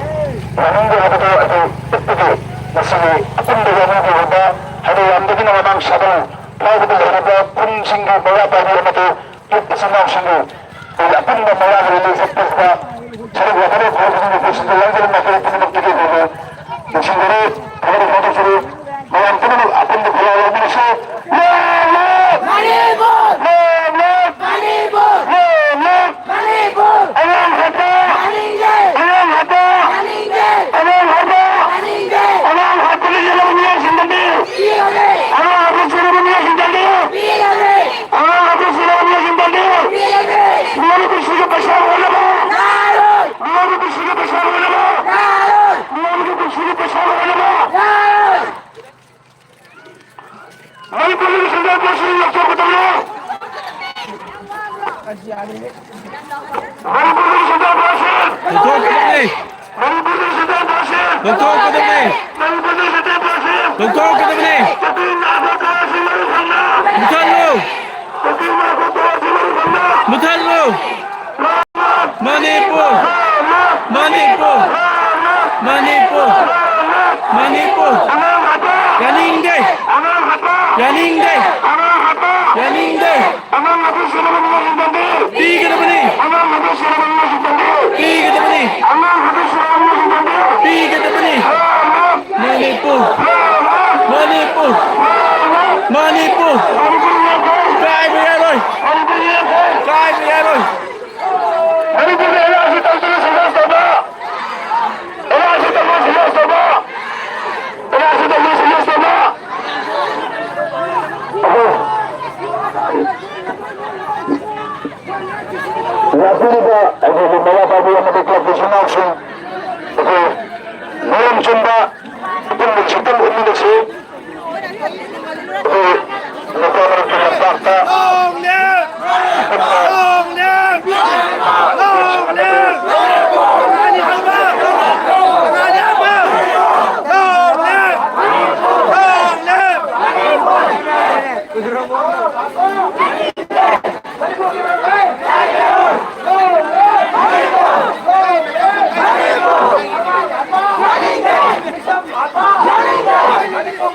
ꯌꯥꯅꯤꯡꯗꯦ ꯍꯥꯏꯕꯗꯨ ꯑꯩꯈꯣꯏ ꯎꯠꯄꯒꯤ ꯉꯁꯤꯒꯤ ꯑꯄꯨꯟꯕ ꯌꯥꯅꯤꯡꯗꯦ ꯑꯣꯏꯕ ꯍꯥꯏꯗꯤ ꯌꯥꯝꯗꯕꯅ ꯃꯃꯥꯡ ꯁꯥꯗꯣꯡ ꯐꯥꯎꯕꯗ ꯂꯩꯔꯤꯕ ꯈꯨꯟꯁꯤꯡꯒꯤ ꯃꯩꯔꯥ ꯄꯥꯏꯕꯤ ꯑꯃꯗꯤ ꯏꯆꯤꯟ ꯏꯅꯥꯎꯁꯤꯡꯒꯤ ꯑꯩꯈꯣꯏꯒꯤ ꯑꯄꯨꯟꯕ ꯃꯩꯔꯥꯒꯤ ꯂꯤꯂꯤ ꯆꯠꯄꯁꯤꯗ ꯁꯔꯨꯛ ꯌꯥꯕꯤꯔꯛꯄ ꯍꯥꯏꯕꯁꯤꯡꯒꯤ ꯄꯨꯟꯁꯤꯗ ꯌꯥꯎꯖꯔꯝꯕ ꯑꯩꯈꯣꯏ ꯄꯨꯝꯅꯃꯛꯇꯒꯤ ꯑꯩꯈꯣꯏꯒꯤ ꯅꯤꯡꯁꯤꯡꯖꯔꯤ, ꯊꯥꯒꯠꯄ ꯐꯣꯡꯗꯣꯛꯆꯔꯤ꯫ ꯃꯌꯥꯝ ꯄꯨꯝꯅꯃꯛ ꯑꯄꯨꯟꯕ ꯈꯨꯜꯂꯥꯎ ꯂꯥꯎꯃꯤꯟꯅꯁꯤ꯫ ꯂꯥꯎ! ꯃꯅꯤꯄꯨꯔ! ꯂꯥꯎ! ꯃꯅꯤꯄꯨꯔ! ꯂꯥꯎ! ꯃꯅꯤꯄꯨꯔ! ꯑꯉꯥꯡ ꯍꯥꯠꯄ! ꯌꯥꯅꯤꯡꯗꯦ! ꯑꯉꯥꯡ ꯍꯥꯠꯄ! ꯌꯥꯅꯤꯡꯗꯦ! ꯑꯉꯥꯡ ꯍꯥꯠꯄ! ꯌꯥꯅꯤꯡꯗꯦ! ꯑꯉꯥꯡ ꯍꯥꯠꯄꯗ ꯌꯦꯜꯂꯕ ꯃꯤꯑꯣꯏꯁꯤꯡꯗꯗꯤ! ꯄꯤꯔꯒꯦ! ꯑꯉꯥꯡ ꯍꯥꯠꯄ ꯆꯦꯜꯂꯕ ꯃꯤꯑꯣꯏꯁꯤꯡꯗꯗꯤ! ꯄꯤꯔꯒꯦ! ꯑꯉꯥꯡ ꯍꯥꯠꯄ ꯆꯦꯜꯂꯕ ꯃꯤꯑꯣꯏꯁꯤꯡꯗꯗꯤ! ꯄꯤꯔꯒꯦ! ꯃꯤꯑꯣꯏꯕ ꯄꯨꯟꯁꯤꯒꯤ ꯄꯩꯁꯥ ꯑꯣꯏꯅꯕ! ꯌꯥꯔꯣꯏ! ꯃꯤꯑꯣꯏꯕ ꯄꯨꯟꯁꯤꯒꯤ ꯄꯩꯁꯥ ꯑꯣꯏꯅꯕ! ꯌꯥꯔꯣꯏ! ꯃꯤꯑꯣꯏꯕꯒꯤ ꯄꯨꯟꯁꯤꯒꯤ ꯄꯩꯁꯥ ꯑꯣꯏꯅꯕ! ꯌꯥꯔꯣꯏ! ꯃꯅꯤꯄꯨꯔꯒꯤ ꯁꯦꯟꯖꯥ ꯊꯨꯝꯖꯥꯁꯤꯡ ꯂꯧꯊꯣꯛꯀꯗꯕꯅꯤ꯫ ꯃꯅꯤꯄꯨꯔꯒꯤ ꯁꯦꯟꯖꯥ ꯊꯨꯝꯖꯥꯁꯤꯡ ꯂꯧꯊꯣꯛꯀꯗꯕꯅꯤ꯫ ꯃꯅꯤꯄꯨꯔꯒꯤ ꯁꯦꯟꯖꯥ ꯊꯨꯝꯖꯥꯁꯤꯡ ꯂꯧꯊꯣꯛꯀꯗꯕꯅꯤ꯫ ꯃꯅꯤꯄꯨꯔꯒꯤ ꯁꯦꯟꯖꯥ ꯊꯨꯝꯖꯥꯁꯤꯡ ꯂꯧꯊꯣꯛꯀꯗꯕꯅꯤ꯫ ꯀꯛꯆꯤꯡ ꯅꯥꯕ ꯀꯌꯥꯁꯤ ꯃꯔꯨ ꯐꯪꯅ ꯃꯨꯊꯠꯂꯨ! ꯀꯛꯆꯤꯡ ꯅꯥꯕ ꯀꯌꯥꯁꯤ ꯃꯔꯨ ꯐꯪꯅ ꯃꯨꯊꯠꯂꯨ! ꯃꯅꯤꯄꯨꯔ! ꯃꯅꯤꯄꯨꯔ! ꯃꯅꯤꯄꯨꯔ! ꯃꯅꯤꯄꯨꯔ! ꯌꯥꯅꯤꯡꯗꯦ! ꯌꯥꯅꯤꯡꯗꯦ! ꯌꯥꯅꯤꯡꯗꯦ! ꯄꯤꯒꯗꯕꯅꯤ! ꯄꯤꯒꯗꯕꯅꯤ! ꯄꯤꯒꯗꯕꯅꯤ! ꯃꯅꯤꯄꯨꯔ! ꯃꯅꯤꯄꯨꯔ! ꯃꯅꯤꯄꯨꯔ! ꯀꯥꯏꯕ ꯌꯥꯔꯣꯏ! ꯀꯥꯏꯕ ꯌꯥꯔꯣꯏ! ꯃꯅꯤꯄꯨꯔꯒꯤ ꯑꯦꯟ ꯑꯥꯔ ꯁꯤ ꯇꯧꯗꯨꯅ ꯁꯤꯔꯤꯌꯁ ꯇꯧꯕ! ꯑꯦꯟ ꯑꯥꯔ ꯁꯤ ꯇꯧꯗꯨꯅ ꯁꯤꯔꯤꯌꯁ ꯇꯧꯕ! ꯑꯦꯟ ꯑꯥꯔ ꯁꯤ ꯇꯧꯗꯨꯅ ꯁꯤꯔꯤꯌꯁ ꯇꯧꯕ! ꯂꯥꯛꯄꯤꯔꯤꯕ ꯑꯩꯈꯣꯏꯒꯤ ꯃꯩꯔꯥ ꯄꯥꯏꯕꯤ ꯑꯃꯗꯤ ꯀ꯭ꯂꯕꯀꯤ ꯏꯆꯤꯟ ꯏꯅꯥꯎꯁꯤꯡ, ꯑꯩꯈꯣꯏ ꯅꯤꯌꯣꯝ ꯆꯨꯝꯕ ꯑꯄꯨꯟꯕꯒꯤ ꯁꯛꯇꯝ ꯎꯠꯃꯤꯟꯅꯁꯤ꯫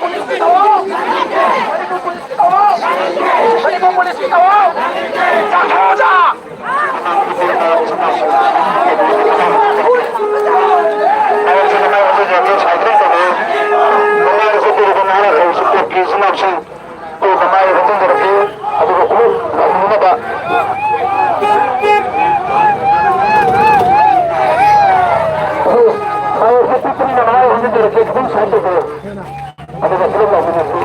ꯃꯅꯤꯄꯨꯔ ꯄꯨꯂꯤꯁꯀꯤ ꯊꯧꯑꯣꯡ! ꯃꯅꯤꯄꯨꯔ ꯄꯨꯂꯤꯁꯀꯤ ꯊꯧꯑꯣꯡ! ꯆꯥꯊꯣꯛꯑꯣ! ꯃꯃꯥꯏꯗ ꯆꯠꯄꯤꯔꯤꯕ ꯅꯍꯥꯔꯣꯜꯁꯤꯡ, ꯑꯩꯈꯣꯏ ꯃꯃꯥꯏ ꯍꯟꯖꯤꯟꯖꯔꯛꯀꯦ, ꯑꯗꯨꯒ ꯈꯣꯡꯎꯞ ꯂꯥꯛꯃꯤꯟꯅꯅꯕ꯫ ꯑꯩꯈꯣꯏ ꯃꯃꯥꯏ ꯍꯟꯖꯤꯟꯖꯔꯛꯀꯦ, ꯈꯤꯇꯪ ꯁꯥꯏꯠ ꯇꯧꯕꯤꯌꯨ꯫ ꯑꯗꯨꯒ ꯄꯨꯂꯞ ꯂꯥꯎꯃꯤꯟꯅꯁꯤ꯫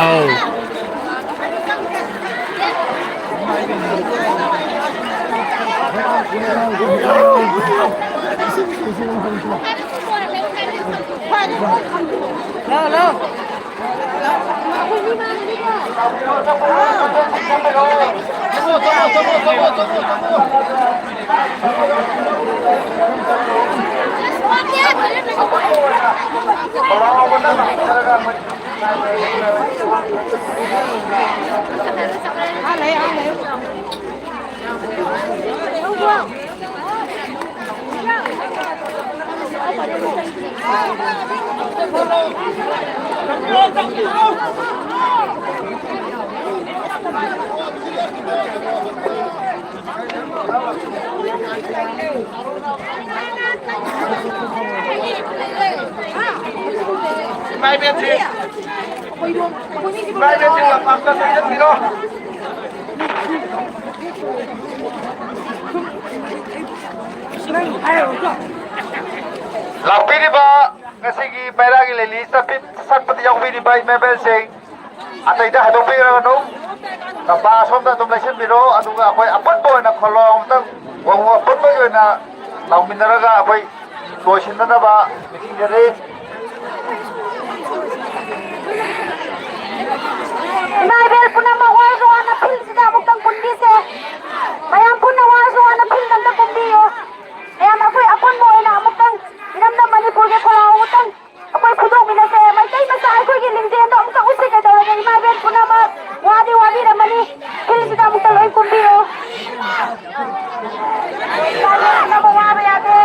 ꯑꯥꯎ꯫ ꯏꯃꯥ ꯏꯕꯦꯟꯁꯤꯡ, ꯏꯃꯥ ꯏꯕꯦꯟꯁꯤꯡ ꯂꯝꯄꯥꯛꯇ ꯆꯪꯁꯤꯟꯕꯤꯔꯣ꯫ ꯂꯥꯛꯄꯤꯔꯤꯕ ꯉꯁꯤꯒꯤ ꯃꯩꯔꯥꯒꯤ ꯂꯦꯂꯤ ꯆꯠꯄꯤ-, ꯆꯠꯄꯗ ꯌꯥꯎꯕꯤꯔꯤꯕ ꯏꯃꯥ ꯏꯕꯦꯟꯁꯤꯡ, ꯑꯇꯩꯗ ꯍꯥꯏꯗꯣꯛꯄꯤꯔꯒꯅꯨ꯫ ꯂꯝꯄꯥꯛ ꯑꯁꯣꯝꯗ ꯑꯗꯨꯝ ꯂꯩꯁꯤꯟꯕꯤꯔꯣ, ꯑꯗꯨꯒ ꯑꯩꯈꯣꯏ ꯑꯄꯨꯟꯕ ꯑꯣꯏꯅ ꯈꯣꯂꯥꯎ ꯑꯃꯨꯛꯇꯪ, ꯋꯥꯍꯣꯡ ꯑꯄꯨꯟꯕꯒꯤ ꯑꯣꯏꯅ ꯂꯥꯎꯃꯤꯟꯅꯔꯒ ꯑꯩꯈꯣꯏ ꯂꯣꯏꯁꯤꯟꯅꯅꯕ ꯃꯤꯠꯌꯦꯡ ꯆꯪꯖꯔꯤ꯫ ꯏꯃꯥ ꯏꯕꯦꯜ ꯄꯨꯝꯅꯃꯛ ꯋꯥꯔꯁꯨ ꯋꯥꯅ ꯐꯤꯜꯁꯤꯗ ꯑꯃꯨꯛꯇꯪ ꯄꯨꯟꯕꯤꯁꯦ꯫ ꯃꯌꯥꯝ ꯄꯨꯟꯅ ꯋꯥꯔꯁꯨ ꯋꯥꯅ ꯐꯤꯜꯗ ꯑꯝꯇ ꯀꯨꯝꯕꯤꯌꯨ꯫ ꯃꯌꯥꯝ ꯑꯩꯈꯣꯏ ꯑꯄꯨꯟꯕ ꯑꯣꯏꯅ ꯑꯃꯨꯛꯇꯪ ꯏꯔꯝꯗꯝ ꯃꯅꯤꯄꯨꯔꯒꯤ ꯈꯣꯜꯂꯥꯎ ꯑꯃꯨꯛꯇꯪ ꯑꯩꯈꯣꯏ ꯐꯨꯗꯣꯛꯃꯤꯟꯅꯁꯦ꯫ ꯃꯩꯇꯩ ꯃꯆꯥ ꯑꯩꯈꯣꯏꯒꯤ ꯂꯤꯡꯖꯦꯜꯗꯣ ꯑꯃꯨꯛꯇ ꯎꯠꯁꯤ ꯀꯩꯗꯧꯔꯒꯦ? ꯏꯃꯥ ꯏꯕꯦꯜ ꯄꯨꯝꯅꯃꯛ ꯋꯥꯗꯤ ꯋꯥꯕꯤꯔꯝꯃꯅꯤ꯫ ꯐꯤꯜꯁꯤꯗ ꯑꯃꯨꯛꯇ ꯂꯣꯏ ꯀꯨꯝꯕꯤꯌꯨ꯫ ꯏꯃꯥ ꯏꯕꯦꯜ ꯄꯨꯝꯅꯃꯛ ꯋꯥꯕ ꯌꯥꯗꯦ꯫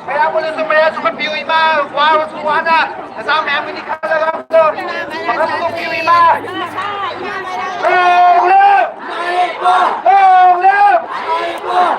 ꯃꯌꯥꯝ ꯄꯨꯟꯅꯁꯨ ꯃꯌꯥ ꯆꯨꯝꯍꯟꯕꯤꯌꯨ ꯏꯃꯥ, ꯋꯥꯔꯁꯨ ꯋꯥꯅ ꯅꯆꯥ ꯃꯌꯥꯝꯒꯤꯅꯤ ꯈꯜꯂꯒ ꯋꯥꯈꯜ ꯐꯣꯡꯗꯣꯛꯄꯤꯌꯨ ꯏꯃꯥ꯫ Long live! Long live!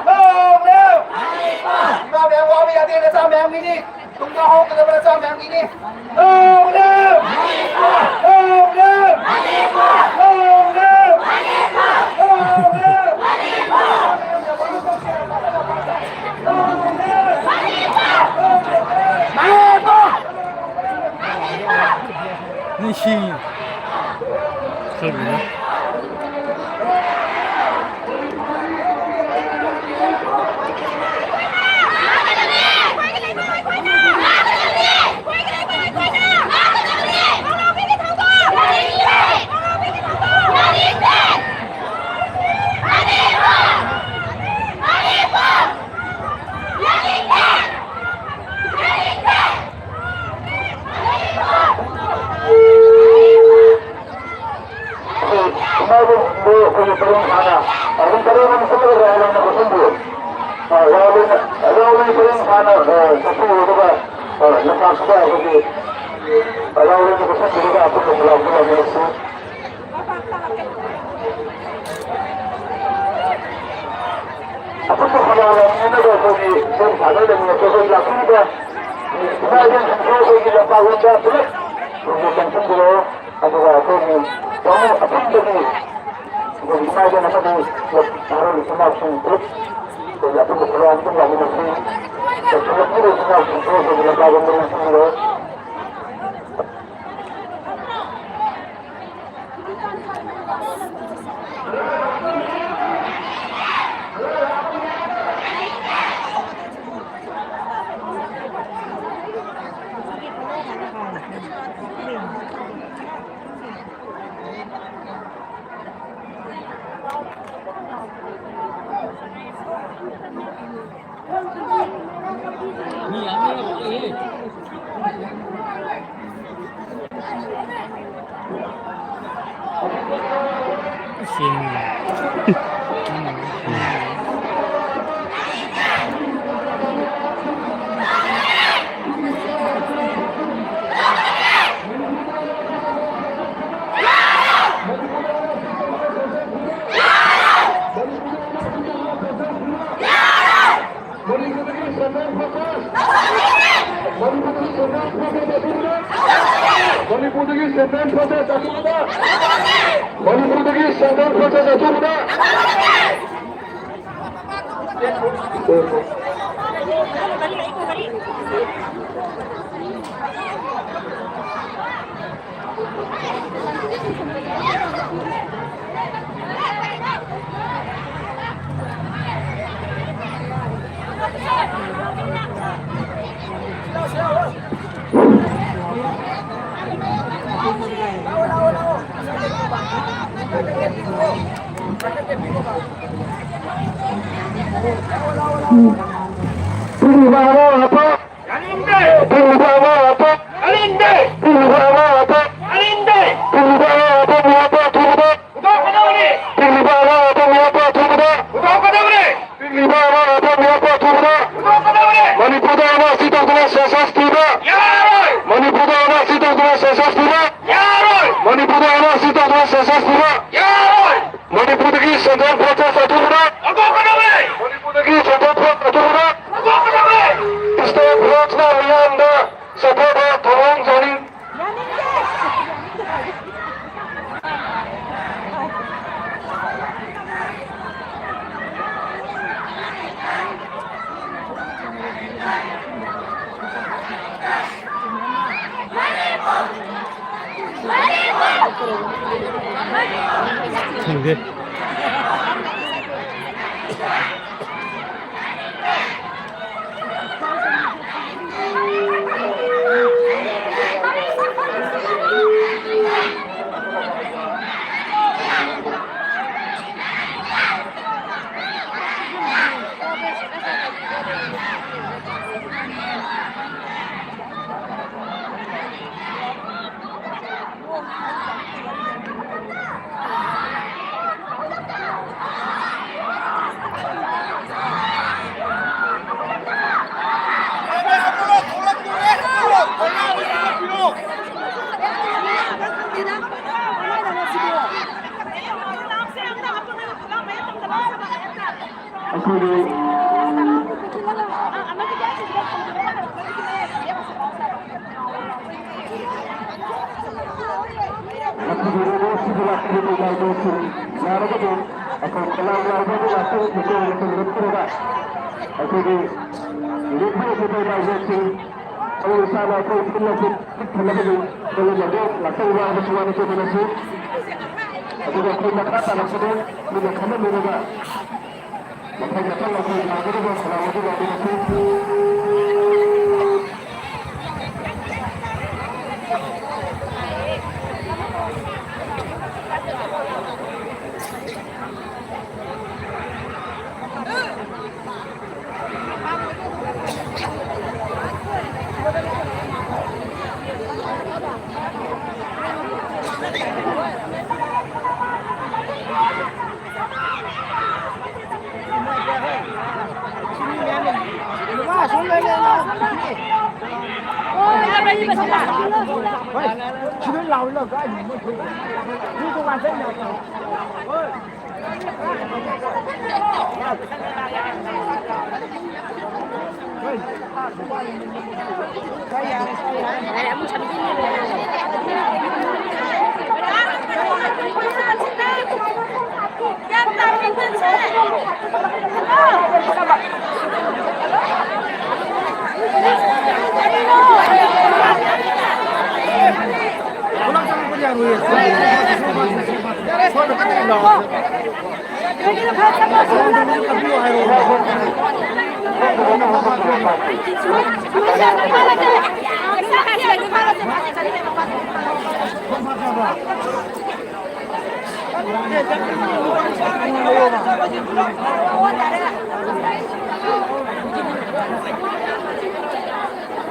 ꯁꯨꯃꯥꯏꯅ ꯑꯩꯈꯣꯏꯒꯤ ꯄꯔꯦꯡ ꯁꯥꯅ ꯑꯗꯨꯝ ꯄꯔꯦꯡ ꯑꯃ ꯆꯠꯂꯒ ꯔꯥꯎꯟ ꯑꯣꯏꯅ ꯀꯣꯏꯁꯤꯟꯕꯤꯌꯨ꯫ ꯑ, ꯔꯥꯎꯟ ꯑꯣꯏꯅ, ꯔꯥꯎꯟ ꯑꯣꯏꯅ ꯄꯔꯦꯡ ꯁꯥꯅ, ꯑ, ꯆꯠꯄꯤꯌꯨ꯫ ꯑꯗꯨꯒ, ꯑ, ꯂꯝꯄꯥꯛꯁꯤꯗ ꯑꯩꯈꯣꯏꯒꯤ ꯔꯥꯎꯟ ꯑꯣꯏꯅ ꯀꯣꯏꯁꯤꯟꯕꯤꯔꯒ ꯑꯄꯨꯟꯕ ꯈꯨꯂꯥꯎ ꯈꯨꯂꯥꯎ ꯂꯩꯔꯁꯤ꯫ ꯑꯄꯨꯟꯕ ꯈꯨꯂꯥꯎ ꯂꯩꯃꯤꯟꯅꯕ ꯑꯩꯈꯣꯏꯒꯤ ꯄꯔꯦꯡ ꯁꯥꯅ ꯂꯩꯃꯤꯟꯅꯕ ꯑꯩꯈꯣꯏ ꯂꯥꯛꯄꯤꯔꯤꯕ ꯏꯃꯥ ꯏꯕꯦꯟꯁꯤꯡꯁꯨ ꯑꯩꯈꯣꯏꯒꯤ ꯂꯝꯄꯥꯛꯂꯣꯝꯗ ꯄꯨꯂꯞ ꯆꯪꯁꯤꯟꯕꯤꯔꯛꯑꯣ꯫ ꯑꯗꯨꯒ ꯑꯩꯈꯣꯏꯒꯤ ꯄꯥꯕꯨꯡ ꯑꯄꯨꯟꯕꯒꯤ ꯑꯩꯈꯣꯏꯒꯤ ꯏꯃꯥ ꯏꯕꯦꯟ ꯑꯃꯗꯤ ꯅꯍꯥꯔꯣꯜ ꯏꯆꯤꯟ ꯏꯅꯥꯎꯁꯤꯡ ꯄꯨꯂꯞ ꯑꯩꯈꯣꯏꯒꯤ ꯑꯄꯨꯟꯕ ꯄ꯭ꯔꯣꯒ꯭ꯔꯥꯝ ꯑꯗꯨꯝ ꯂꯥꯛꯃꯤꯟꯅꯁꯤ꯫ ꯆꯠꯁꯤꯜꯂꯛꯂꯤꯕ ꯏꯆꯤꯟ ꯏꯅꯥꯎꯁꯤꯡꯁꯨ ꯑꯩꯈꯣꯏꯒꯤ ꯂꯝꯄꯥꯛꯂꯣꯝꯗ ꯂꯥꯛꯁꯤꯟꯕꯤꯔꯣ꯫ ꯃꯅꯤꯄꯨꯔꯗꯒꯤ ꯁꯦꯟꯇ꯭ꯔꯦꯜ ꯐꯣꯔꯁꯦꯁ, ꯃꯅꯤꯄꯨꯔꯗꯒꯤ ꯁꯦꯟꯇ꯭ꯔꯦꯜ ꯐꯣꯔꯁꯦꯁ ꯑꯊꯨꯕꯗ, ꯃꯅꯤꯄꯨꯔꯗꯒꯤ ꯁꯦꯟꯇ꯭ꯔꯦꯜ ꯐꯣꯔꯁꯦꯁ ꯑꯊꯨꯕꯗ, ꯃꯅꯤꯄꯨꯔꯗꯒꯤ ꯁꯦꯟꯇ꯭ꯔꯦꯜ ꯐꯣꯔꯁꯦꯁ ꯑꯊꯨꯕꯗ꯫ ꯄꯤꯛꯂꯤꯕ ꯑꯉꯥꯡ ꯑꯗꯨ ꯌꯥꯅꯤꯡꯗꯦ! ꯄꯤꯛꯂꯤꯕ ꯑꯉꯥꯡ ꯑꯗꯨ ꯌꯥꯅꯤꯡꯗꯦ! ꯄꯤꯛꯂꯤꯕ ꯑꯉꯥꯡ ꯑꯗꯨ ꯌꯥꯅꯤꯡꯗꯦ! ꯄꯤꯛꯂꯤꯕ ꯑꯉꯥꯡ ꯑꯗꯨ ꯃꯤꯌꯥꯝꯕ ꯑꯊꯨꯕꯗ ꯍꯨꯟꯗꯣꯛꯀꯗꯕꯅꯤ! ꯄꯤꯛꯂꯤꯕ ꯑꯉꯥꯡ ꯑꯗꯨ ꯃꯤꯌꯥꯝꯕ ꯑꯊꯨꯕꯗ ꯍꯨꯟꯗꯣꯛꯀꯗꯕꯅꯤ! ꯄꯤꯛꯂꯤꯕ ꯑꯉꯥꯡ ꯑꯗꯨ ꯃꯤꯌꯥꯝꯕ ꯑꯊꯨꯕꯗ ꯍꯨꯟꯗꯣꯛꯀꯗꯕꯅꯤ! ꯃꯅꯤꯄꯨꯔꯗ ꯑꯦꯟ ꯑꯥꯔ ꯁꯤ ꯇꯧꯗꯨꯅ ꯁꯦꯟꯁꯁ ꯊꯤꯕ ꯌꯥꯔꯣꯏ! ꯃꯅꯤꯄꯨꯔꯗ ꯑꯦꯟ ꯑꯥꯔ ꯁꯤ ꯇꯧꯗꯨꯅ ꯁꯦꯟꯁꯁ ꯊꯤꯕ ꯌꯥꯔꯣꯏ! ꯃꯅꯤꯄꯨꯔꯗ ꯑꯦꯟ ꯑꯥꯔ ꯁꯤ ꯇꯧꯗꯨꯅ ꯁꯦꯟꯁꯁ ꯊꯤꯕ ꯌꯥꯔꯣꯏ! ꯃꯅꯤꯄꯨꯔꯗꯒꯤ ꯁꯦꯟꯇ꯭ꯔꯦꯜ ꯐꯣꯔꯁꯦꯁ ꯑꯊꯨꯕꯗ ꯂꯧꯊꯣꯛꯀꯗꯕꯅꯤ! ꯃꯅꯤꯄꯨꯔꯗꯒꯤ ꯁꯦꯟꯇ꯭ꯔꯦꯜ ꯐꯣꯔꯁ ꯑꯊꯨꯕꯗ ꯂꯧꯊꯣꯛꯀꯗꯕꯅꯤ! ꯁ꯭ꯇꯦꯠ ꯐꯣꯔꯁꯅ ꯃꯤꯌꯥꯝꯗ ꯆꯠꯊꯕ ꯊꯧꯑꯣꯡ ꯌꯥꯅꯤꯡ ꯈꯪꯗꯦ꯫ ꯑꯩꯈꯣꯏꯒꯤ ꯃꯁꯤꯒꯤ ꯔꯦꯂꯤꯁꯤꯒꯤ ꯂꯥꯛꯄꯤꯕ ꯏꯃꯥ ꯏꯕꯦꯜꯁꯤꯡ ꯌꯥꯔꯒꯗꯤ ꯑꯩꯈꯣꯏ ꯀꯂꯥ ꯌꯥꯎꯕꯒꯤ ꯉꯥꯛꯇꯪ ꯃꯤꯀꯣꯛ ꯑꯃꯇ ꯂꯦꯞꯄꯤꯔꯒ ꯑꯩꯈꯣꯏꯒꯤ ꯂꯦꯞꯄꯤꯔꯛꯂꯤꯕ ꯏꯃꯥ ꯏꯕꯦꯜꯁꯤꯡ ꯑꯩ ꯏꯁꯥꯅ ꯑꯩꯈꯣꯏ ꯄꯨꯟꯅ ꯄꯤꯛ ꯊꯟꯅꯕꯒꯤ ꯂꯥꯛꯆꯔꯤꯕ ꯑꯃꯁꯨ ꯋꯥꯅ ꯇꯧꯕꯅꯁꯤ꯫ ꯑꯗꯨꯒ ꯑꯩꯈꯣꯏ ꯃꯈꯥ ꯇꯥꯔꯛꯄꯗ ꯃꯨꯟꯅ ꯈꯟꯅ ꯅꯩꯅꯕ ꯃꯊꯪ ꯃꯊꯪ ꯑꯩꯈꯣꯏ ꯂꯥꯛꯀꯗꯕ ꯁꯥꯟꯅꯕ ꯑꯗꯨ ꯂꯥꯛꯃꯤꯟꯅꯁꯤ꯫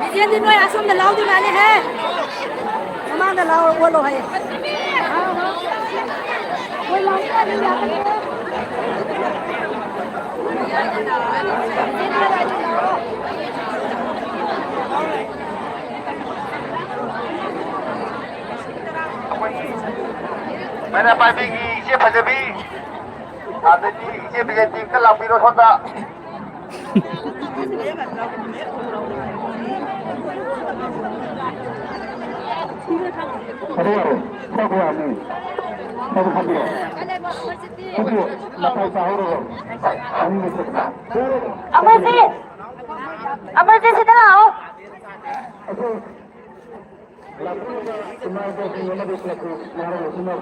ꯕꯤꯖꯦꯟꯗꯤ ꯅꯣꯏ ꯑꯁꯣꯝꯗ ꯂꯥꯎꯗꯤ ꯃꯥꯜꯂꯦꯍꯦ꯫ ꯃꯃꯥꯡꯗ ꯂꯥꯎ, ꯑꯣꯠꯂꯣ ꯍꯥꯏꯌꯦ꯫ ꯃꯩꯔꯥ ꯄꯥꯏꯕꯤꯒꯤ ꯏꯆꯦ ꯐꯖꯕꯤ, ꯑꯗꯒꯤ ꯏꯆꯦ ꯕꯤꯖꯦꯟꯇꯤ ꯑꯝꯇ ꯂꯥꯛꯄꯤꯔꯣ ꯁꯣꯝꯗ꯫ ꯌꯥꯔꯦ, ꯌꯥꯔꯦ꯫ ꯊꯣꯛꯄ ꯌꯥꯅꯤ꯫ ꯊꯣꯛꯄ ꯐꯝꯕꯤꯔꯣ꯫ ꯊꯣꯛꯄꯤꯌꯣ꯫ ꯃꯇꯥꯏ ꯆꯥꯍꯧꯔꯣ꯫ ꯑꯃꯔꯖꯤꯠ! ꯑꯃꯔꯖꯤꯠ, ꯁꯤꯗ ꯂꯥꯛꯑꯣ꯫ ꯑꯩꯈꯣꯏ ꯂꯥꯛꯄꯤꯔꯤꯕ ꯏꯃꯥ ꯏꯕꯦꯜꯁꯤꯡ ꯑꯃꯗꯤ ꯀ꯭ꯂꯕꯀꯤ ꯅꯍꯥꯔꯣꯜꯁꯤꯡꯅ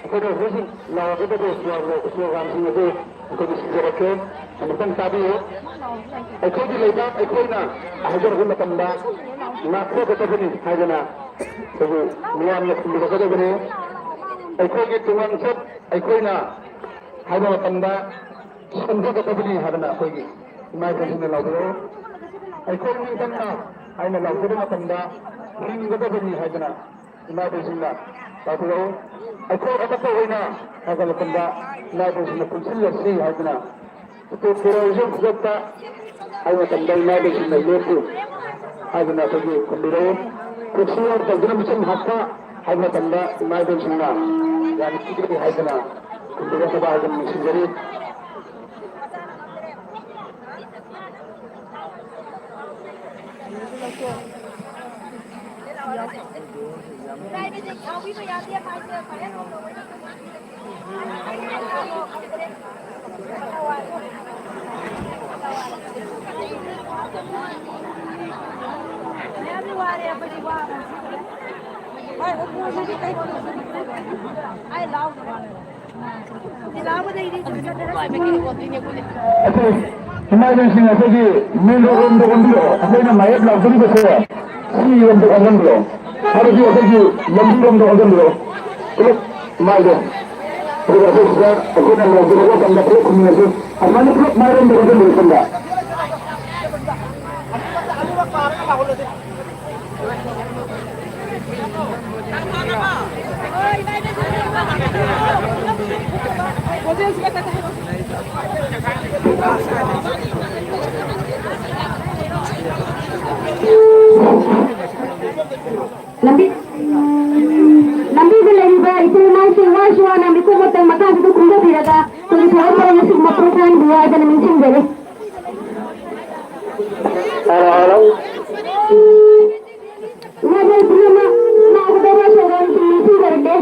ꯑꯩꯈꯣꯏꯗ ꯍꯧꯖꯤꯛ ꯍꯧꯖꯤꯛ ꯂꯥꯎꯔꯒꯗꯕ ꯁ꯭ꯂꯣꯒꯥꯟꯁꯤꯡ ꯑꯗꯨ ꯑꯩꯈꯣꯏꯅ ꯁꯤꯟꯖꯔꯛꯀꯦ꯫ ꯑꯃꯨꯛꯇꯪ ꯇꯥꯕꯤꯌꯨ꯫ ꯑꯩꯈꯣꯏꯒꯤ ꯂꯩꯕꯥꯛ ꯑꯩꯈꯣꯏꯅ ꯍꯥꯏꯖꯔꯛꯄ ꯃꯇꯝꯗ ꯉꯥꯛꯆꯒꯗꯕꯅꯤ ꯍꯥꯏꯗꯅ ꯑꯩꯈꯣꯏꯒꯤ ꯃꯤꯌꯥꯝꯅ ꯈꯨꯝꯕꯤꯔꯛꯀꯗꯕꯅꯤ꯫ ꯑꯩꯈꯣꯏꯒꯤ ꯇꯨꯡꯂꯝꯆꯠ ꯑꯩꯈꯣꯏꯅ ꯍꯥꯏꯕ ꯃꯇꯝꯗ ꯁꯦꯝꯖꯒꯗꯕꯅꯤ ꯍꯥꯏꯗꯅ ꯑꯩꯈꯣꯏꯒꯤ ꯏꯃꯥ ꯏꯕꯦꯜꯁꯤꯡꯅ ꯂꯥꯎꯕꯤꯔꯛꯎ꯫ ꯑꯩꯈꯣꯏ ꯅꯤꯡꯇꯝꯅ ꯍꯥꯏꯅ ꯂꯥꯎꯖꯕ ꯃꯇꯝꯗ ꯍꯤꯡꯒꯗꯕꯅꯤ ꯍꯥꯏꯗꯅ ꯏꯃꯥ ꯏꯕꯦꯜꯁꯤꯡꯅ ꯂꯥꯎꯕꯤꯔꯛꯎ꯫ ꯑꯩꯈꯣꯏ ꯑꯃꯠꯇ ꯑꯣꯏꯅ ꯍꯥꯏꯕ ꯃꯇꯝꯗ ꯏꯃꯥ ꯏꯕꯦꯜꯁꯤꯡꯅ ꯄꯨꯟꯁꯤꯜꯂꯁꯤ ꯍꯥꯏꯗꯅ ꯁ꯭ꯇꯦꯠ ꯇꯦꯔꯣꯔꯤꯖꯝ ꯈꯨꯗꯛꯇ ꯍꯥꯏꯕ ꯃꯇꯝꯗ ꯏꯃꯥ ꯏꯕꯦꯜꯁꯤꯡꯅ ꯂꯦꯞꯄꯨ ꯍꯥꯏꯗꯅ ꯑꯩꯈꯣꯏꯒꯤ ꯈꯨꯝꯕꯤꯔꯛꯎ꯫ ꯀꯨꯀꯤ ꯇꯧꯗꯨꯅ ꯃꯤꯆꯪ ꯍꯥꯠꯄ ꯍꯥꯏꯕ ꯃꯇꯝꯗ ꯏꯃꯥ ꯏꯕꯦꯜꯁꯤꯡꯅ ꯌꯥꯝ ꯊꯤꯖꯔꯤ ꯍꯥꯏꯗꯅ ꯈꯨꯝꯕꯤꯔꯛꯅꯕ ꯍꯥꯏꯗꯅ ꯅꯤꯡꯁꯤꯡꯖꯔꯤ꯫ ꯑꯩꯈꯣꯏ ꯏꯃꯥ ꯏꯕꯦꯜꯁꯤꯡ ꯑꯩꯈꯣꯏꯒꯤ ꯃꯦꯟ ꯔꯣꯗ ꯔꯣꯝꯗ ꯑꯣꯟꯕꯤꯔꯛꯑꯣ꯫ ꯑꯩꯈꯣꯏꯅ ꯃꯥꯌꯦꯞ ꯂꯥꯎꯖꯔꯤꯕꯁꯦ ꯁꯤꯔꯣꯝꯗ ꯑꯣꯟꯁꯤꯟꯕꯤꯔꯛꯑꯣ, ꯍꯥꯏꯕꯗꯤ ꯑꯩꯈꯣꯏꯒꯤ ꯂꯝꯕꯤꯔꯣꯝꯗ ꯑꯣꯟꯁꯤꯟꯕꯤꯔꯛꯑꯣ꯫ ꯄꯨꯂꯞ ꯃꯥꯏꯗꯣ꯫ ꯑꯗꯨꯒ ꯑꯩꯈꯣꯏ ꯁꯤꯗ ꯑꯩꯈꯣꯏꯅ ꯂꯥꯎꯖꯔꯛꯄ ꯃꯇꯝꯗ ꯄꯨꯂꯞ ꯈꯨꯝꯃꯤꯟꯅꯁꯤ꯫ ꯑꯗꯨꯃꯥꯏꯅ ꯄꯨꯂꯞ ꯃꯥꯏꯔꯣꯝꯗ ꯑꯣꯟꯁꯤꯟꯕꯤꯔꯛꯑꯣ ꯁꯣꯝꯗ꯫ ꯂꯝꯕꯤ-, ꯂꯝꯕꯤꯗ ꯂꯩꯔꯤꯕ ꯏꯆꯤꯜ ꯏꯅꯥꯎꯁꯤꯡ ꯋꯥꯔꯁꯨ ꯋꯥꯅ ꯃꯤꯀꯨꯞ ꯑꯃꯇꯪ ꯃꯈꯥꯁꯤꯗ ꯀꯨꯝꯊꯕꯤꯔꯒ ꯑꯩꯈꯣꯏꯒꯤ ꯊꯧꯔꯝ ꯄꯔꯦꯡ ꯑꯁꯤꯒꯨꯝꯕ ꯄꯨꯡ ꯐꯥꯍꯟꯕꯤꯌꯨ ꯍꯥꯏꯗꯅ ꯅꯤꯡꯁꯤꯡꯖꯔꯤ꯫ Hello, hello. ꯏꯃꯥ ꯏꯕꯦꯜꯁꯤꯡ ꯑꯃ ꯂꯥꯎꯒꯗꯧꯕ ꯁꯣꯔꯣꯟꯁꯤꯡ ꯅꯤꯡꯁꯤꯡꯖꯔꯛꯂꯦ꯫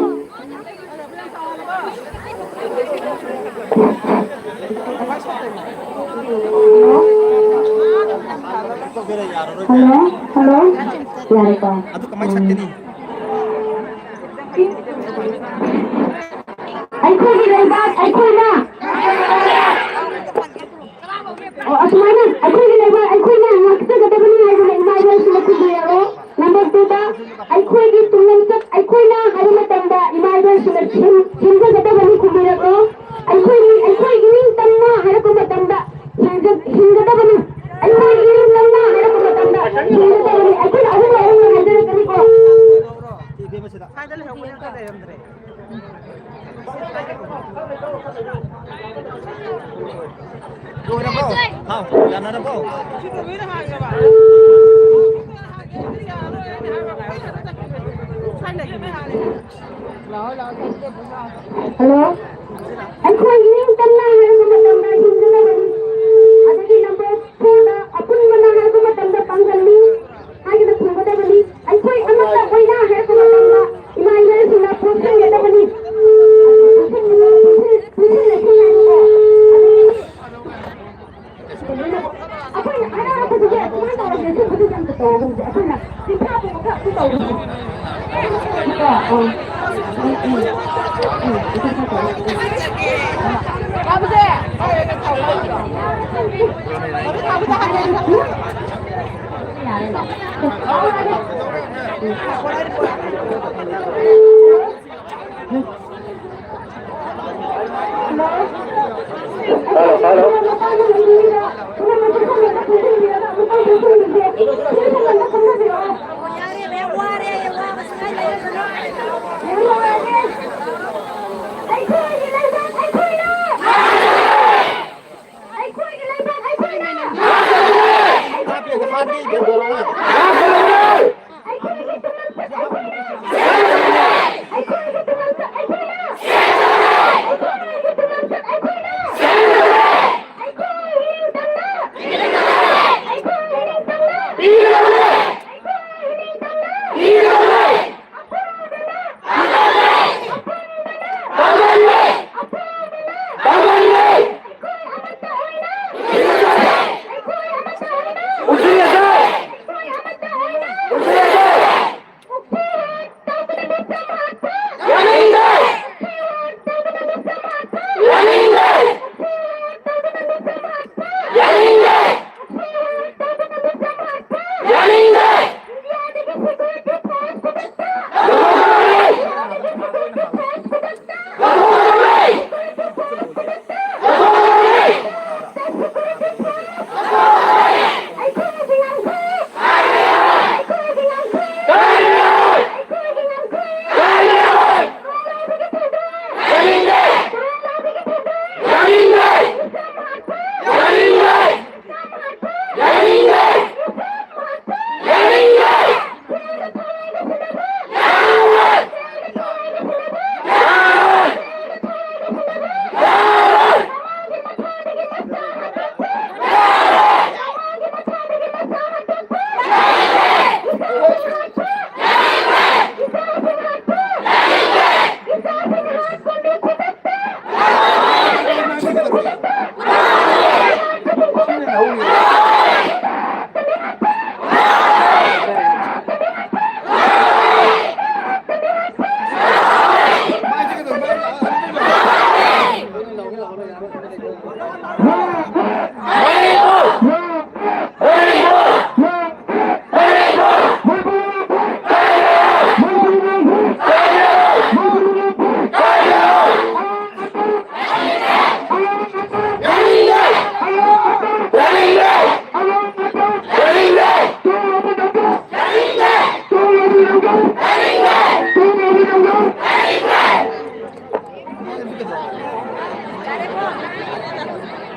Hello, hello. ꯌꯥꯔꯦꯀꯣ? ꯑꯗꯨ ꯀꯃꯥꯏꯅ ꯁꯛꯀꯅꯤ? ꯑꯩꯈꯣꯏꯒꯤ ꯂꯩꯕꯥꯛ ꯑꯩꯈꯣꯏꯅ, ꯑꯣ, ꯑꯁꯨꯃꯥꯏꯅ ꯑꯩꯈꯣꯏꯒꯤ ꯂꯩꯕꯥꯛ ꯑꯩꯈꯣꯏꯅ ꯉꯥꯛꯆꯒꯗꯕꯅꯤ ꯍꯥꯏꯗꯨꯅ ꯏꯃꯥ ꯏꯕꯦꯜꯁꯤꯡꯅ ꯈꯨꯝꯕꯤꯔꯛꯑꯣ꯫ Number two ꯗ, ꯑꯩꯈꯣꯏꯒꯤ ꯇꯨꯡꯂꯝꯆꯠ ꯑꯩꯈꯣꯏꯅ ꯍꯥꯏꯕ ꯃꯇꯝꯗ ꯏꯃꯥ ꯏꯕꯦꯜꯁꯤꯡꯅ ꯁꯦꯝ-, ꯁꯦꯝꯖꯒꯗꯕꯅꯤ ꯈꯨꯝꯕꯤꯔꯛꯑꯣ꯫ ꯑꯩꯈꯣꯏꯒꯤ, ꯑꯩꯈꯣꯏꯒꯤ ꯅꯤꯡꯇꯝꯅ ꯍꯥꯏꯔꯛꯄ ꯃꯇꯝꯗ ꯍꯤꯡꯒ-, ꯍꯤꯡꯒꯗꯕꯅꯤ꯫ ꯑꯩꯈꯣꯏꯒꯤ ꯅꯤꯡꯇꯝꯅ ꯍꯥꯏꯔꯛꯄ ꯃꯇꯝꯗ ꯍꯤꯡꯒꯗꯕꯅꯤ꯫ ꯑꯩꯈꯣꯏꯅ ꯑꯍꯨꯝ ꯑꯍꯨꯝ ꯍꯥꯏꯖꯔꯛꯀꯅꯤꯀꯣ꯫ ꯂꯣꯏꯔꯕꯣ? ꯍꯥꯎ, ꯌꯥꯅꯔꯕꯣ? ꯍꯜꯂꯣ? ꯑꯩꯈꯣꯏ ꯅꯤꯡꯇꯝꯅ ꯍꯥꯏꯔꯛꯄ ꯃꯇꯝꯗ ꯍꯤꯡꯒꯗꯕꯅꯤ꯫ ꯑꯗꯒꯤ number four ꯗ ꯑꯄꯨꯟꯕꯅ ꯍꯥꯏꯔꯛꯄ ꯃꯇꯝꯗ ꯄꯥꯡꯒꯜꯅꯤ꯫ ꯍꯥꯏꯗꯅ ꯈꯨꯝꯒꯗꯕꯅꯤ꯫ ꯑꯩꯈꯣꯏ ꯑꯃꯠꯇ ꯑꯣꯏꯅ ꯍꯥꯏꯔꯛꯄ ꯃꯇꯝꯗ ꯏꯃꯥ ꯏꯕꯦꯜꯁꯤꯡꯅ ꯄꯨꯟꯁꯤꯟꯒꯗꯕꯅꯤ꯫ ꯄꯨꯟꯁꯤꯟ-, ꯄꯨꯟꯁꯤꯟ-, ꯄꯨꯟꯁꯤꯟꯅꯁꯤ ꯍꯥꯏꯅꯀꯣ꯫ ꯑꯗꯒꯤ ꯑꯩꯈꯣꯏꯅ ꯑꯔꯥꯞꯄꯗꯨꯗꯤ ꯑꯗꯨꯃꯥꯏꯅ ꯇꯧꯔꯝꯃꯦ, ꯑꯗꯨꯕꯨꯗꯤ ꯑꯝꯇ ꯇꯧꯔꯒꯨꯝꯁꯦ꯫ ꯑꯩꯈꯣꯏꯅ ꯆꯤꯟꯐꯥ ꯄꯨꯕ ꯈꯛꯇ ꯇꯧꯔꯒꯨꯝꯁꯦ꯫ ꯀꯣ? ꯑꯥ꯫ ꯎꯝ, ꯎꯝ꯫ ꯎꯝ, ꯎꯝ, ꯎꯝ꯫ Hello, hello. ꯑꯩꯈꯣꯏꯒꯤ ꯂꯩꯕꯥꯛ ꯑꯩꯈꯣꯏꯅ! ꯑꯩꯈꯣꯏꯒꯤ ꯂꯩꯕꯥꯛ ꯑꯩꯈꯣꯏꯅ! ꯑꯩꯈꯣꯏꯒꯤ ꯇꯨꯡꯂꯝꯆꯠ ꯑꯩꯈꯣꯏꯅ! ꯑꯩꯈꯣꯏꯒꯤ ꯇꯨꯡꯂꯝꯆꯠ ꯑꯩꯈꯣꯏꯅ! ꯑꯩꯈꯣꯏꯒꯤ ꯇꯨꯡꯂꯝꯆꯠ ꯑꯩꯈꯣꯏꯅ! ꯑꯩꯈꯣꯏ ꯅꯤꯡꯇꯝꯅ! ꯑꯩꯈꯣꯏ ꯅꯤꯡꯇꯝꯅ!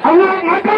ꯑꯉꯥꯡ ꯉꯥꯛꯇ